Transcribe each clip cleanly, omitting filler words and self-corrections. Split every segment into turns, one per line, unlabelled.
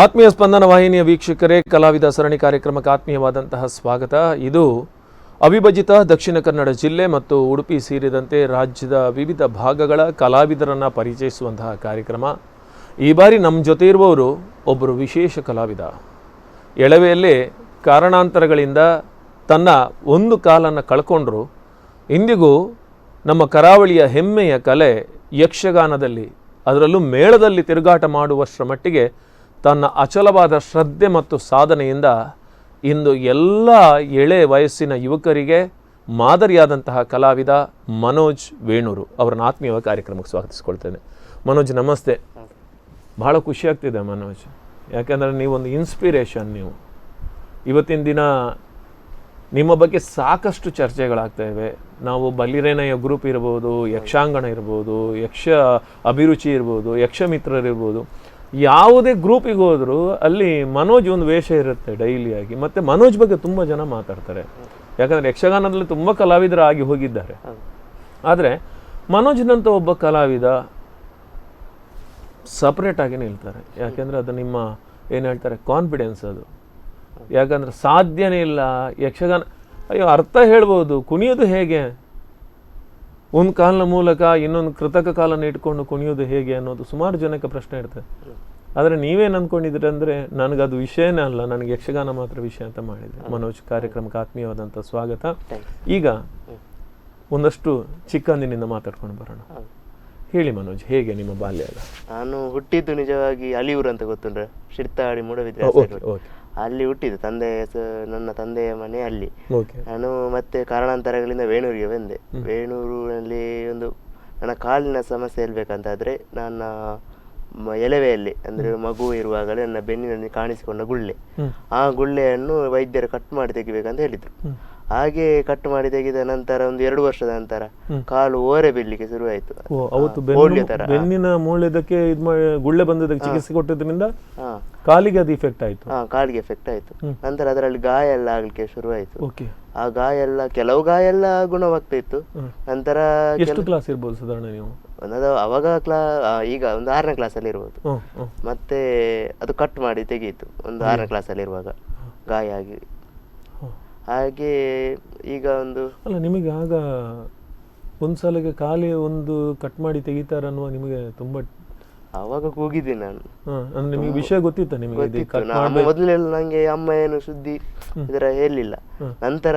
ಆತ್ಮೀಯ ಸ್ಪಂದನ ವಾಹಿನಿಯ ವೀಕ್ಷಕರೇ, ಕಲಾವಿದ ಸರಣಿ ಕಾರ್ಯಕ್ರಮಕ್ಕೆ ಆತ್ಮೀಯವಾದಂತಹ ಸ್ವಾಗತ. ಇದು ಅವಿಭಜಿತ ದಕ್ಷಿಣ ಕನ್ನಡ ಜಿಲ್ಲೆ ಮತ್ತು ಉಡುಪಿ ಸೇರಿದಂತೆ ರಾಜ್ಯದ ವಿವಿಧ ಭಾಗಗಳ ಕಲಾವಿದರನ್ನು ಪರಿಚಯಿಸುವಂತಹ ಕಾರ್ಯಕ್ರಮ. ಈ ಬಾರಿ ನಮ್ಮ ಜೊತೆ ಇರುವವರು ಒಬ್ಬರು ವಿಶೇಷ ಕಲಾವಿದ. ಎಳವೆಯಲ್ಲಿ ಕಾರಣಾಂತರಗಳಿಂದ ತನ್ನ ಒಂದು ಕಾಲನ್ನು ಕಳ್ಕೊಂಡ್ರು. ಇಂದಿಗೂ ನಮ್ಮ ಕರಾವಳಿಯ ಹೆಮ್ಮೆಯ ಕಲೆ ಯಕ್ಷಗಾನದಲ್ಲಿ, ಅದರಲ್ಲೂ ಮೇಳದಲ್ಲಿ ತಿರುಗಾಟ ಮಾಡುವಷ್ಟರ ಮಟ್ಟಿಗೆ ತನ್ನ ಅಚಲವಾದ ಶ್ರದ್ಧೆ ಮತ್ತು ಸಾಧನೆಯಿಂದ ಇಂದು ಎಲ್ಲ ಎಳೆ ವಯಸ್ಸಿನ ಯುವಕರಿಗೆ ಮಾದರಿಯಾದಂತಹ ಕಲಾವಿದ ಮನೋಜ್ ವೇಣೂರು ಅವರನ್ನು ಆತ್ಮೀಯವಾಗಿ ಕಾರ್ಯಕ್ರಮಕ್ಕೆ ಸ್ವಾಗತಿಸಿಕೊಳ್ತೇನೆ. ಮನೋಜ್, ನಮಸ್ತೆ. ಬಹಳ ಖುಷಿಯಾಗ್ತಿದೆ ಮನೋಜ್, ಯಾಕೆಂದರೆ ನೀವೊಂದು ಇನ್ಸ್ಪಿರೇಷನ್. ನೀವು ಇವತ್ತಿನ ದಿನ ನಿಮ್ಮ ಬಗ್ಗೆ ಸಾಕಷ್ಟು ಚರ್ಚೆಗಳಾಗ್ತಾ ಇವೆ. ನಾವು ಬಲಿರೇನಯ್ಯ ಗ್ರೂಪ್ ಇರ್ಬೋದು, ಯಕ್ಷಾಂಗಣ ಇರ್ಬೋದು, ಯಕ್ಷ ಅಭಿರುಚಿ ಇರ್ಬೋದು, ಯಕ್ಷಮಿತ್ರರಿರ್ಬೋದು, ಯಾವುದೇ ಗ್ರೂಪಿಗೆ ಹೋದರೂ ಅಲ್ಲಿ ಮನೋಜ್ ಒಂದು ವೇಷ ಇರುತ್ತೆ ಡೈಲಿಯಾಗಿ. ಮತ್ತು ಮನೋಜ್ ಬಗ್ಗೆ ತುಂಬ ಜನ ಮಾತಾಡ್ತಾರೆ, ಯಾಕಂದರೆ ಯಕ್ಷಗಾನದಲ್ಲಿ ತುಂಬ ಕಲಾವಿದರಾಗಿ ಹೋಗಿದ್ದಾರೆ. ಆದರೆ ಮನೋಜ್ನಂಥ ಒಬ್ಬ ಕಲಾವಿದ ಸಪ್ರೇಟಾಗಿ ನಿಲ್ತಾರೆ. ಯಾಕೆಂದರೆ ಅದು ನಿಮ್ಮ ಏನು ಹೇಳ್ತಾರೆ ಕಾನ್ಫಿಡೆನ್ಸ್ ಅದು. ಯಾಕಂದರೆ ಸಾಧ್ಯನೇ ಇಲ್ಲ ಯಕ್ಷಗಾನ, ಅಯ್ಯೋ ಅರ್ಥ ಹೇಳ್ಬೋದು, ಕುಣಿಯೋದು ಹೇಗೆ, ಒಂದು ಕಾಲಿನ ಮೂಲಕ ಇನ್ನೊಂದು ಕೃತಕ ಕಾಲನ್ನು ಇಟ್ಕೊಂಡು ಕುಣಿಯೋದು ಹೇಗೆ ಅನ್ನೋದು ಸುಮಾರು ಜನಕ್ಕೆ ಪ್ರಶ್ನೆ ಇರ್ತದೆ. ಆದರೆ ನೀವೇನು ಅಂದ್ಕೊಂಡಿದ್ದೀರಿ ಅಂದರೆ ನನಗದು ವಿಷಯನೇ ಅಲ್ಲ, ನನಗೆ ಯಕ್ಷಗಾನ ಮಾತ್ರ ವಿಷಯ ಅಂತ ಮಾಡಿದೆ. ಮನೋಜ್, ಕಾರ್ಯಕ್ರಮಕ್ಕೆ ಆತ್ಮೀಯವಾದಂಥ ಸ್ವಾಗತ. ಈಗ ಒಂದಷ್ಟು ಚಿಕ್ಕಂದಿನಿಂದ ಮಾತಾಡ್ಕೊಂಡು ಬರೋಣ. ಹೇಳಿ ಮನೋಜ್, ಹೇಗೆ ನಿಮ್ಮ ಬಾಲ್ಯ ಎಲ್ಲ?
ನಾನು ಹುಟ್ಟಿದ್ದು ನಿಜವಾಗಿ ಅಲಿಯೂರು ಅಂತ ಗೊತ್ತುಂಟ್ರೆ, ಶಿರ್ತಾಡಿ ಮೂಡಬಿದ್ರೆ.
ಓಕೆ ಓಕೆ
ಅಲ್ಲಿ ಹುಟ್ಟಿದ್ದು. ತಂದೆ ನನ್ನ ತಂದೆಯ ಮನೆ ಅಲ್ಲಿ.
ಓಕೆ
ನಾನು ಮತ್ತೆ ಕಾರಣಾಂತರಗಳಿಂದ ವೇಣೂರಿಗೆ ಬಂದೆ. ವೇಣೂರಿನಲ್ಲಿ ಒಂದು ನನ್ನ ಕಾಲಿನ ಸಮಸ್ಯೆ ಹೇಳ್ಬೇಕಂತಾದ್ರೆ, ನನ್ನ ಎಲೆವೆಯಲ್ಲಿ ಅಂದರೆ ಮಗು ಇರುವಾಗಲೇ ನನ್ನ ಬೆನ್ನಿನಲ್ಲಿ ಕಾಣಿಸಿಕೊಂಡ ಗುಳ್ಳೆ, ಆ ಗುಳ್ಳೆಯನ್ನು ವೈದ್ಯರು ಕಟ್ ಮಾಡಿ ತೆಗಿಬೇಕಂತ ಹೇಳಿದ್ರು. ಹಾಗೆ ಕಟ್ ಮಾಡಿ ತೆಗೆದ ನಂತರ ಒಂದು 2 ವರ್ಷದ ನಂತರ ಕಾಲು ಓರೆ ಬೀಳ್ಲಿಕ್ಕೆ ಶುರುವಾಯಿತು.
ಓ, ಅವತ್ತು
ಪೋಲಿಯೋ ತರ.
ಬೆನ್ನಿನ ಮೂಳೆದಕ್ಕೆ ಇದು ಮಾಡಿ ಗುಳ್ಳೆ ಬಂದದಕ್ಕೆ ಚಿಕಿತ್ಸೆ ಕೊಟ್ಟಿದ್ರಿಂದ ಕಾಲಿಗೆ ಅದು ಇಫೆಕ್ಟ್ ಆಯ್ತು.
ಹಾ, ಕಾಲಿಗೆ ಎಫೆಕ್ಟ್ ಆಯ್ತು. ನಂತರ ಅದರಲ್ಲಿ ಗಾಯ ಎಲ್ಲ ಆಗ್ಲಿಕ್ಕೆ ಶುರುವಾಯಿತು.
ಓಕೆ
ಆ ಗಾಯ ಎಲ್ಲ, ಕೆಲವು ಗಾಯ ಎಲ್ಲ ಗುಣವಾಗ್ತಾ ಇತ್ತು. ನಂತರ
ಎಷ್ಟು ಕ್ಲಾಸ್ ಇರ್ಬೋದು ಸಾಧಾರಣ ನೀವು?
ಒಂದದು ಅವಾಗ ಈಗ ಒಂದು 6ನೇ ಕ್ಲಾಸಲ್ಲಿ ಇರ್ಬೋದು.
ಹ್ಮ್ ಹ್ಮ್
ಮತ್ತೆ ಅದು ಕಟ್ ಮಾಡಿ ತೆಗೆಯಿತು ಒಂದು 6ನೇ ಕ್ಲಾಸಲ್ಲಿ ಇರುವಾಗ ಗಾಯ ಆಗಿ. ಹಾಗೆ ಈಗ ಒಂದು
ಅಲ್ಲ, ನಿಮಗೆ ಆಗ ಒಂದು ಸಲಕ್ಕೆ ಕಾಲಿ ಒಂದು ಕಟ್ ಮಾಡಿ ತೆಗಿತಾರೆ ಅನ್ನುವ ನಿಮಗೆ ತುಂಬ
ಅವಾಗ ಕೂಗಿದ್ದೀನಿ ನಾನು.
ಅಂದ್ರೆ ನಿಮಗೆ ವಿಷಯ ಗೊತ್ತಿತ್ತ ನಿಮಗೆ ಇದು
ಗೊತ್ತಿತ್ತು.
ಕಟ್
ಮೊದಲೆಲ್ಲ ನಂಗೆ ಅಮ್ಮ ಏನು ಸುದ್ದಿ ಇದರ ಹೇಳಿಲ್ಲ. ನಂತರ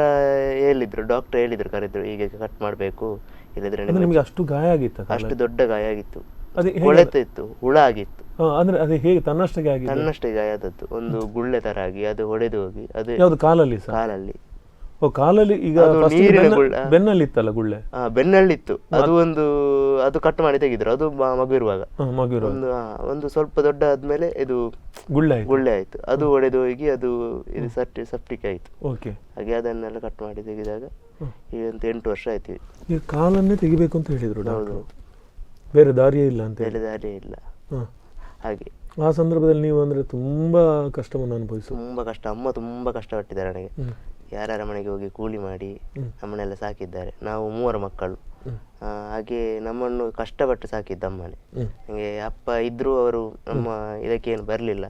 ಹೇಳಿದ್ರು, ಡಾಕ್ಟರ್ ಹೇಳಿದ್ರು, ಕರೆದ್ರು, ಹೀಗೆ ಕಟ್ ಮಾಡಬೇಕು, ಇಲ್ಲದ್ರೆ
ಅಂದ್ರೆ ನಿಮಗೆ ಅಷ್ಟು ಗಾಯ ಆಗಿತ್ತ?
ಅಷ್ಟು ದೊಡ್ಡ ಗಾಯ ಆಗಿತ್ತು.
ಅದೇ
ಕೊಳೆತ ಇತ್ತು, ಹುಳ ಆಗಿತ್ತು.
ಅಂದ್ರೆ ಅದು ಹೇಗೆ ತನ್ನಷ್ಟಕ್ಕೆ ಆಗಿದೆ?
ತನ್ನಷ್ಟೇ ಗಾಯ ಆದದ್ದು, ಒಂದು ಗುಳ್ಳೆ ತರ ಆಗಿ ಅದು ಹೊಡೆದು ಹೋಗಿ ಅದು.
ಯಾವುದು, ಕಾಲಲ್ಲಿ ಸರ್?
ಕಾಲಲ್ಲಿ.
ಓ, ಕಾಲಲ್ಲಿ. ಈಗ
ಅದು
first ಗೆ
ನೀರಿನ ಗುಳ್ಳೆ.
ಬೆನ್ನಲ್ಲಿ ಇತ್ತಲ್ಲ ಗುಳ್ಳೆ?
ಹಾ, ಬೆನ್ನಲ್ಲಿತ್ತು ಅದು ಒಂದು. ಅದು ಕಟ್ ಮಾಡಿ ತೆಗೆದ್ರು ಅದು ಮಗು ಇರುವಾಗ.
ಮಗು ಇರುವಾಗ.
ಒಂದು ಒಂದು ಸ್ವಲ್ಪ ದೊಡ್ಡ ಆದ್ಮೇಲೆ ಇದು
ಗುಳ್ಳೆ ಆಯ್ತು.
ಗುಳ್ಳೆ ಆಯ್ತು. ಅದು ಒಡೆದು ಹೋಗಿ ಅದು ಇದು ಸೆಪ್ಟಿಕ್ ಆಯ್ತು.
ಓಕೆ
ಹಾಗೆ ಅದನ್ನೆಲ್ಲ ಕಟ್ ಮಾಡಿ ತೆಗೆದಾಗ ಈಗ ಒಂದು 8 ವರ್ಷ ಆಯ್ತು.
ಈಗ ಕಾಲನ್ನೇ ತೆಗಿಬೇಕು ಅಂತ ಹೇಳಿದ್ರು ಡಾಕ್ಟರ್, ಬೇರೆ ದಾರಿಯೇ ಇಲ್ಲ ಅಂತ ಹೇಳಿ.
ಬೇರೆ ದಾರಿಯೇ ಇಲ್ಲ. ಹಾಗೆ
ಆ ಸಂದರ್ಭದಲ್ಲಿ ನೀವು ಅಂದ್ರೆ ತುಂಬಾ ಕಷ್ಟವನ್ನು ಅನುಭವಿಸು
ತುಂಬಾ ಕಷ್ಟ. ಅಮ್ಮ ತುಂಬಾ ಕಷ್ಟಪಟ್ಟಿದ್ದಾರೆ ನನಗೆ. ಯಾರ್ಯಾರ ಮನೆಗೆ ಹೋಗಿ ಕೂಲಿ ಮಾಡಿ ನಮ್ಮನ್ನೆಲ್ಲ ಸಾಕಿದ್ದಾರೆ. ನಾವು 3 ಮಕ್ಕಳು. ಹಾಗೆ ನಮ್ಮನ್ನು ಕಷ್ಟಪಟ್ಟು ಸಾಕಿದ್ದ ಅಮ್ಮನೇ. ನನಗೆ ಅಪ್ಪ ಇದ್ರು, ಅವರು ನಮ್ಮ ಇದಕ್ಕೇನು ಬರಲಿಲ್ಲ.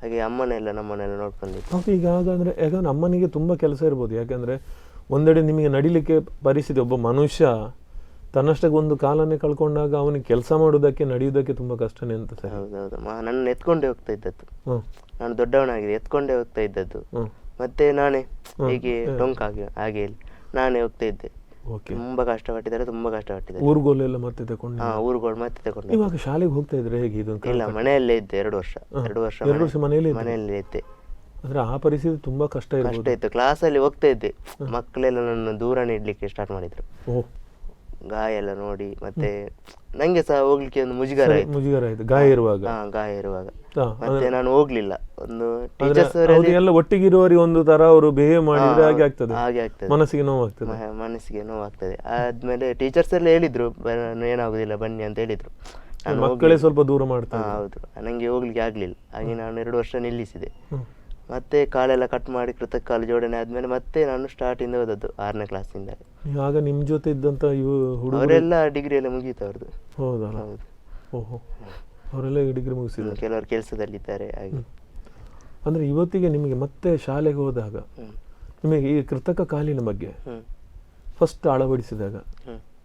ಹಾಗೆ ಅಮ್ಮನೆಲ್ಲ ನಮ್ಮನ್ನೆಲ್ಲ ನೋಡ್ಕೊಂಡಿದ್ದು.
ಹೌದು, ಈಗ ಹಾಗಂದ್ರೆ ಯಾಕಂದ್ರೆ ಅಮ್ಮನಿಗೆ ತುಂಬಾ ಕೆಲಸ ಇರ್ಬೋದು. ಯಾಕಂದ್ರೆ ಒಂದೆಡೆ ನಿಮಗೆ ನಡಿಲಿಕ್ಕೆ ಪರಿಸ್ಥಿತಿ, ಒಬ್ಬ ಮನುಷ್ಯ ತನ್ನಷ್ಟಕ್ಕೆ ಒಂದು ಕಾಲನ್ನೇ ಕಳ್ಕೊಂಡಾಗ ಅವನಿಗೆ ಕೆಲಸ ಮಾಡೋದಕ್ಕೆ ನಡೆಯುವುದಕ್ಕೆ ತುಂಬಾ ಕಷ್ಟನೇ ಅಂತ ಸರ್.
ಹೌದೌದು, ನನ್ನ ಎತ್ಕೊಂಡೇ ಹೋಗ್ತಾ ಇದ್ದದ್ದು. ನಾನು ದೊಡ್ಡವನಾಗಿದೆ, ಎತ್ಕೊಂಡೇ ಹೋಗ್ತಾ ಇದ್ದದ್ದು. ಮತ್ತೆ ನಾನೇ ಹೀಗೆ ಡೊಂಕಾಗಿ ಹಾಗೆ ಇಲ್ಲಿ ನಾನೇ ಹೋಗ್ತಾ ಇದ್ದೆ.
ಓಕೆ
ತುಂಬಾ ಕಷ್ಟಪಟ್ಟಿದ್ದಾರೆ, ತುಂಬಾ ಕಷ್ಟಪಟ್ಟಿದ್ದಾರೆ.
ಊರುಗೋಲೆಲ್ಲ ಮತ್ತೆ ತಗೊಂಡು
ಹಾ, ಊರುಗಳು ಮತ್ತೆ ತಗೊಂಡು.
ಇವಾಗ ಶಾಲೆಗೆ ಹೋಗ್ತಾ ಇದ್ರೆ ಹೇಗೆ ಇದೊಂದು?
ಇಲ್ಲ, ಮನೆಯಲ್ಲೇ ಇದ್ದೆ 2 ವರ್ಷ. 2 ವರ್ಷ
2 ವರ್ಷ ಮನೆಯಲ್ಲೇ ಇದ್ದೆ?
ಮನೆಯಲ್ಲೇ ಇದ್ದೆ.
ಅಂದ್ರೆ ಆ ಪರಿಸ್ಥಿತಿ ತುಂಬಾ ಕಷ್ಟ ಇರ್ಬೋದು.
ಕಷ್ಟ ಇತ್ತು. ಕ್ಲಾಸಲ್ಲಿ ಹೋಗ್ತಾ ಇದ್ದೆ, ಮಕ್ಕಳೆಲ್ಲ ನನ್ನ ದೂರನೇ ಇಡ್ಲಿಕ್ಕೆ ಸ್ಟಾರ್ಟ್ ಮಾಡಿದ್ರು. ಗಾಯ ಎಲ್ಲ ನೋಡಿ. ಮತ್ತೆ ನಂಗೆ ಸಹ ಹೋಗ್ಲಿಕ್ಕೆ ಒಂದು ಮುಜುಗರ ಆಯ್ತು.
ಮುಜುಗರ ಆಯ್ತು ಗಾಯ ಇರುವಾಗ.
ಹಾ, ಗಾಯ ಇರುವಾಗ. ಮತ್ತೆ ನಾನು ಹೋಗ್ಲಿಲ್ಲ. ಒಂದು ಟೀಚರ್ಸ್
ಹೌದು, ಎಲ್ಲ ಒಟ್ಟಿಗಿರುವವರಿಗೆ ಒಂದು ತರ ಅವರು ಬಿಹೇವ್ ಮಾಡಿದ್ರೆ ಹಾಗೆ ಆಗ್ತದೆ,
ಹಾಗೆ ಆಗ್ತದೆ,
ಮನಸ್ಸಿಗೆ ನೋವಾಗ್ತದೆ.
ಮನಸ್ಸಿಗೆ ನೋವಾಗ್ತದೆ. ಆದ್ಮೇಲೆ ಟೀಚರ್ಸ್ ಎಲ್ಲ ಹೇಳಿದ್ರು, ಏನಾಗುದಿಲ್ಲ ಬನ್ನಿ ಅಂತ ಹೇಳಿದ್ರು. ನಾನು
ಮಕ್ಕಳೇ ಸ್ವಲ್ಪ ದೂರ ಮಾಡ್ತಾರೆ.
ಹೌದು, ನಂಗೆ ಹೋಗ್ಲಿಕ್ಕೆ ಆಗ್ಲಿಲ್ಲ. ಹಾಗೆ ನಾನು 2 ವರ್ಷ ನಿಲ್ಲಿಸಿದೆ. ಮತ್ತೆ ಕಾಲೆಲ್ಲ ಕಟ್ ಮಾಡಿ ಕೃತಕ ಕಾಲು ಜೋಡಣೆ ಆದ್ಮೇಲೆ ಮತ್ತೆ ನಾನು ಸ್ಟಾರ್ಟ್ ಇಂದ ಹೋದದ್ದು 6ನೇ ಕ್ಲಾಸಿಂದ.
ಆಗ ನಿಮ್ ಜೊತೆ ಇದ್ದಂತ ಇವು ಹುಡುಗ
ಅವರೆಲ್ಲ ಡಿಗ್ರಿ ಎಲ್ಲ ಮುಗೀತು ಅವ್ರದ್ದು.
ಹೌದಲ್ಲ?
ಹೌದು.
ಓಹೋ, ಅವರೆಲ್ಲ ಡಿಗ್ರಿ ಮುಗಿಸಿದ್ದಾರೆ.
ಕೆಲವರು ಕೆಲಸದಲ್ಲಿದ್ದಾರೆ ಹಾಗೆ.
ಅಂದರೆ ಇವತ್ತಿಗೆ ನಿಮಗೆ ಮತ್ತೆ ಶಾಲೆಗೆ ಹೋದಾಗ ನಿಮಗೆ ಈ ಕೃತಕ ಕಾಲಿನ ಬಗ್ಗೆ ಫಸ್ಟ್ ಅಳವಡಿಸಿದಾಗ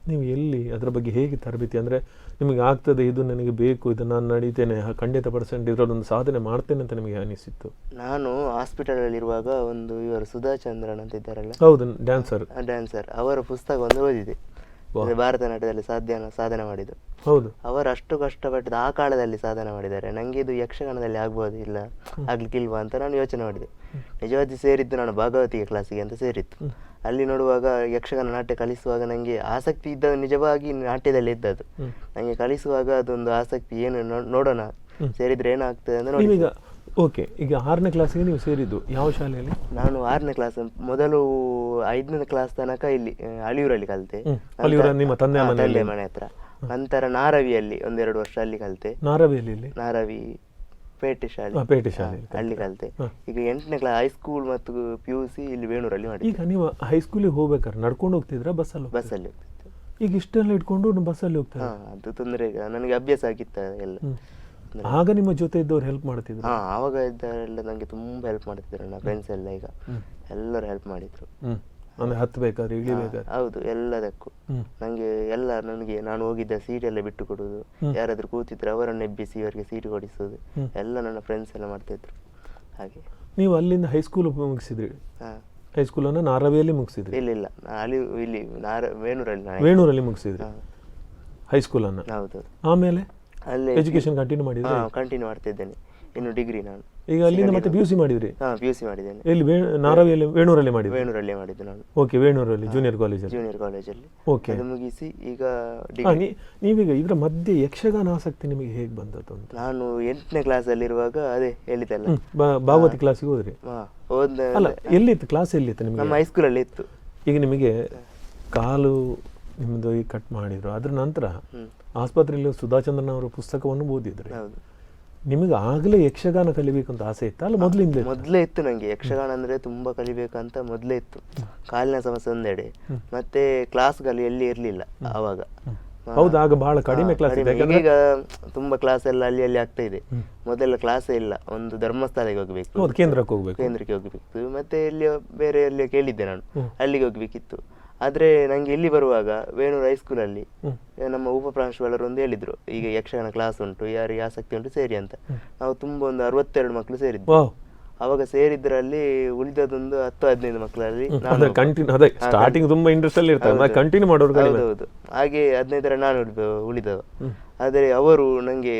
ನೀವು ಎಲ್ಲಿ ಅದರ ಬಗ್ಗೆ ಹೇಗೆ ತರಬೇತಿ, ಅಂದರೆ ನಿಮಗೆ ಆಗ್ತದೆ, ಇದು ನನಗೆ ಬೇಕು, ಇದು ನಾನು ನಡೀತೇನೆ, ಖಂಡಿತ ಪರ್ಸೆಂಟ್ ಇದರಲ್ಲೊಂದು ಸಾಧನೆ ಮಾಡ್ತೇನೆ ಅಂತ ನಿಮಗೆ ಅನಿಸಿತ್ತು?
ನಾನು ಹಾಸ್ಪಿಟಲಲ್ಲಿರುವಾಗ ಒಂದು ಇವರು ಸುಧಾ ಚಂದ್ರನ್ ಅಂತ ಇದ್ದಾರಲ್ಲ,
ಹೌದು, ಡ್ಯಾನ್ಸರ್.
ಡ್ಯಾನ್ಸರ್, ಅವರ ಪುಸ್ತಕ ಒಂದು ಓದಿದೆ, ಭಾರತನಾಟ್ಯದಲ್ಲಿ ಸಾಧನೆ ಮಾಡಿದ್ದು.
ಹೌದು,
ಅವರು ಅಷ್ಟು ಕಷ್ಟಪಟ್ಟಿದ್ದು ಆ ಕಾಲದಲ್ಲಿ ಸಾಧನೆ ಮಾಡಿದ್ದಾರೆ. ನನಗೆ ಇದು ಯಕ್ಷಗಾನದಲ್ಲಿ ಆಗ್ಬೋದು ಇಲ್ಲ ಆಗ್ಲಿಕ್ಕಿಲ್ವಾ ಅಂತ ನಾನು ಯೋಚನೆ ಮಾಡಿದೆ. ನಿಜವಾಗಿ ಸೇರಿದ್ದು ನಾನು ಭಾಗವತಿಗೆ ಕ್ಲಾಸಿಗೆ ಅಂತ ಸೇರಿತ್ತು. ಅಲ್ಲಿ ನೋಡುವಾಗ ಯಕ್ಷಗಾನ ನಾಟ್ಯ ಕಲಿಸುವಾಗ ನನಗೆ ಆಸಕ್ತಿ ಇದ್ದ, ನಿಜವಾಗಿ ನಾಟ್ಯದಲ್ಲಿ ಇದ್ದದ್ದು. ನನಗೆ ಕಲಿಸುವಾಗ ಅದೊಂದು ಆಸಕ್ತಿ, ಏನು ನೋಡೋಣ ಸೇರಿದ್ರೆ ಏನಾಗ್ತದೆ ಅಂತ ನೋಡಿ.
ನೀವೀಗ ಓಕೆ, ಈಗ 6ನೇ ಕ್ಲಾಸಿಗೆ ನೀವು ಸೇರಿದ್ದು ಯಾವ ಶಾಲೆಯಲ್ಲಿ?
ನಾನು 6ನೇ ಕ್ಲಾಸ್, ಮೊದಲು 5ನೇ ಕ್ಲಾಸ್ ತನಕ ಇಲ್ಲಿ ಅಳಿಯೂರಲ್ಲಿ ಕಲಿತೆ.
ಅಳಿಯೂರ ನಿಮ್ಮ ತಂದೆ
ತಂದೆ ಮನೆ ಹತ್ರ. ನಂತರ ನಾರವಿಯಲ್ಲಿ ಒಂದೆರಡು ವರ್ಷ ಅಲ್ಲಿ ಕಲಿತೆ.
ನಾರವಿಯಲ್ಲಿ?
ನಾರವಿ ಪೇಟೆ ಶಾಲೆ,
ಪೇಟೆ ಶಾಲೆ
ಅಲ್ಲಿ ಕಲಿತೆ. ಈಗ 8ನೇ ಕ್ಲಾಸ್ ಹೈಸ್ಕೂಲ್ ಮತ್ತು PUC ಇಲ್ಲಿ ವೇಣೂರಲ್ಲಿ ಮಾಡಿದೆ.
ಈಗ ನೀವು ಹೈಸ್ಕೂಲಿಗೆ ಹೋಗ್ಬೇಕಾದ್ರೆ ನಡ್ಕೊಂಡು ಹೋಗ್ತಿದ್ರಾ ಬಸ್ಸಲ್ಲಿ?
ಬಸ್ಸಲ್ಲಿ ಹೋಗ್ತಿದ್ದೆ.
ಈಗ ಇಷ್ಟೆಲ್ಲ ಇಟ್ಕೊಂಡು ಬಸ್ಸಲ್ಲಿ ಹೋಗ್ತಾರೆ?
ಅದು ತೊಂದರೆ, ಈಗ ನನಗೆ ಅಭ್ಯಾಸ ಆಗಿತ್ತು ಎಲ್ಲ.
ಆಗ ನಿಮ್ಮ ಜೊತೆ ಇದ್ದವ್ರು ಹೆಲ್ಪ್ ಮಾಡ್ತಿದ್ರು?
ಆವಾಗ ಇದ್ದವರೆಲ್ಲ ನನಗೆ ತುಂಬಾ ಹೆಲ್ಪ್ ಮಾಡ್ತಿದ್ರು. ನನ್ನ ಫ್ರೆಂಡ್ಸ್ ಎಲ್ಲ ಈಗ ಎಲ್ಲರೂ ಹೆಲ್ಪ್ ಮಾಡಿದ್ರು.
ಅಂದ್ರೆ ಹತ್ತಬೇಕಾದ್ರೆ, ಇಳಿಬೇಕಾದ್ರೆ?
ಹೌದು, ಎಲ್ಲದಕ್ಕೂ ನಂಗೆ ಎಲ್ಲ, ನನಗೆ ನಾನು ಹೋಗಿದ್ದ ಸೀಟ್ ಎಲ್ಲ ಬಿಟ್ಟು ಕೊಡುವುದು, ಯಾರಾದ್ರೂ ಕೂತಿದ್ರೆ ಅವರನ್ನು ಎಬ್ಬಿಸಿ ಇವರಿಗೆ ಸೀಟು ಕೊಡಿಸುವುದು, ಎಲ್ಲ ನನ್ನ ಫ್ರೆಂಡ್ಸ್ ಎಲ್ಲ ಮಾಡ್ತಿದ್ರು. ಹಾಗೆ
ನೀವು ಅಲ್ಲಿಂದ ಹೈಸ್ಕೂಲ್ ಮುಗಿಸಿದ್ರಿ? ಹೈಸ್ಕೂಲನ್ನು ನಾರವಿಯಲ್ಲಿ ಮುಗಿಸಿದ್ರಿ?
ಇಲ್ಲ ಇಲ್ಲ, ಅಲ್ಲಿ ಇಲ್ಲಿ ವೇಣೂರಲ್ಲಿ.
ವೇಣೂರಲ್ಲಿ ಮುಗಿಸಿದ್ರಿ ಹೈಸ್ಕೂಲನ್ನು?
ಹೌದು.
ಆಮೇಲೆ
ಅಲ್ಲಿ
ಎಜುಕೇಶನ್ ಕಂಟಿನ್ಯೂ ಮಾಡಿದ್ರಿ?
ಕಂಟಿನ್ಯೂ ಮಾಡ್ತಿದ್ದೇನೆ ಇನ್ನು ಡಿಗ್ರಿ ನಾನು.
ಈಗ ಅಲ್ಲಿಂದ ಮತ್ತೆ PUC ಮಾಡಿದ್ರಿ?
PUC ಮಾಡಿದ್ದೇನೆ.
ಎಲ್ಲಿ? ನಾರವಿಯಲ್ಲಿ, ವೇಣೂರಲ್ಲಿ ಮಾಡಿದ್ರಿ?
ವೇಣೂರಲ್ಲೇ ಮಾಡಿದ್ದು ನಾನು.
ಓಕೆ, ವೇಣೂರಲ್ಲಿ ಜೂನಿಯರ್ ಕಾಲೇಜಲ್ಲಿ?
ಜೂನಿಯರ್ ಕಾಲೇಜಲ್ಲಿ.
ಓಕೆ.
ಅದು ಮುಗಿಸಿ ಈಗ
ನೀವೀಗ ಇದರ ಮಧ್ಯೆ ಯಕ್ಷಗಾನ ಆಸಕ್ತಿ ನಿಮಗೆ ಹೇಗೆ ಬಂದದ್ದು ಅಂತ?
ನಾನು 8ನೇ ಕ್ಲಾಸಲ್ಲಿರುವಾಗ ಅದೇ ಹೇಳಿದಲ್ಲ,
ಭಾಗವತಿ ಕ್ಲಾಸಿಗೆ ಹೋದ್ರಿ? ಅಲ್ಲ, ಎಲ್ಲಿತ್ತು ಕ್ಲಾಸ್, ಎಲ್ಲಿತ್ತು ನಿಮಗೆ?
ನಮ್ಮ ಹೈಸ್ಕೂಲಲ್ಲಿ ಇತ್ತು.
ಈಗ ನಿಮಗೆ ಕಾಲು ನಿಮ್ಮದು ಈ ಕಟ್ ಮಾಡಿದ್ರು, ಅದ್ರ ನಂತರ ಆಸ್ಪತ್ರೆಯಲ್ಲಿ ಸುಧಾಚಂದ್ರನ್ ಅವರ ಪುಸ್ತಕವನ್ನು ಓದಿದ್ರಿ. ನಿಮಗೆ ಆಗಲೇ ಯಕ್ಷಗಾನ ಕಲಿಬೇಕು ಅಂತ ಆಸೆ ಇತ್ತಾ? ಅಲ್ಲ ಮೊದಲಿಂದ?
ಮೊದಲೇ ಇತ್ತು ನನಗೆ ಯಕ್ಷಗಾನ ಅಂದರೆ ತುಂಬ ಕಲಿಬೇಕಂತ ಮೊದಲೇ ಇತ್ತು. ಕಾಲಿನ ಸಮಸ್ಯೆ ಒಂದೆಡೆ, ಮತ್ತೆ ಕ್ಲಾಸ್ಗಳು ಎಲ್ಲಿ ಇರಲಿಲ್ಲ ಆವಾಗ.
ಹೌದು, ಆಗ ಬಹಳ ಕಡಿಮೆ ಕ್ಲಾಸ್ ಇದೆ.
ಈಗ ತುಂಬಾ ಕ್ಲಾಸ್ ಎಲ್ಲ ಅಲ್ಲಿ ಅಲ್ಲಿ ಆಗ್ತಾ ಇದೆ. ಮೊದಲೆಲ್ಲ ಕ್ಲಾಸೇ ಇಲ್ಲ, ಒಂದು ಧರ್ಮಸ್ಥಳಕ್ಕೆ ಹೋಗ್ಬೇಕು,
ಕೇಂದ್ರಕ್ಕೆ ಹೋಗ್ಬೇಕು,
ಕೇಂದ್ರಕ್ಕೆ ಹೋಗ್ಬೇಕಿತ್ತು. ಮತ್ತೆ ಇಲ್ಲಿ ಬೇರೆ ಎಲ್ಲಿ ಕೇಳಿದ್ದೆ ನಾನು, ಅಲ್ಲಿಗೆ ಹೋಗ್ಬೇಕಿತ್ತು. ಆದರೆ ನಂಗೆ ಇಲ್ಲಿ ಬರುವಾಗ ವೇಣೂರು ಹೈಸ್ಕೂಲಲ್ಲಿ ನಮ್ಮ ಉಪ ಪ್ರಾಂಶುಪಾಲರು ಒಂದು ಹೇಳಿದ್ರು, ಈಗ ಯಕ್ಷಗಾನ ಕ್ಲಾಸ್ ಉಂಟು, ಯಾರಿಗೆ ಆಸಕ್ತಿ ಉಂಟು ಸೇರಿ ಅಂತ. ನಾವು ತುಂಬ ಒಂದು 62 ಮಕ್ಕಳು ಸೇರಿದ್ವಿ ಅವಾಗ. ಸೇರಿದ್ರಲ್ಲಿ ಉಳಿದದೊಂದು 10-15 ಮಕ್ಕಳಲ್ಲಿ
ಸ್ಟಾರ್ಟಿಂಗ್ ತುಂಬಾ ಇಂಟ್ರೆಸ್ಟ್ ಅಲ್ಲಿ ಇರ್ತಾರೆ, ಕಂಟಿನ್ಯೂ ಮಾಡೋರು ಕಡಿಮೆ.
ಹೌದೌದು, ಹಾಗೆ 15 ನಾನು ಉಳಿದವ. ಆದರೆ ಅವರು ನನಗೆ,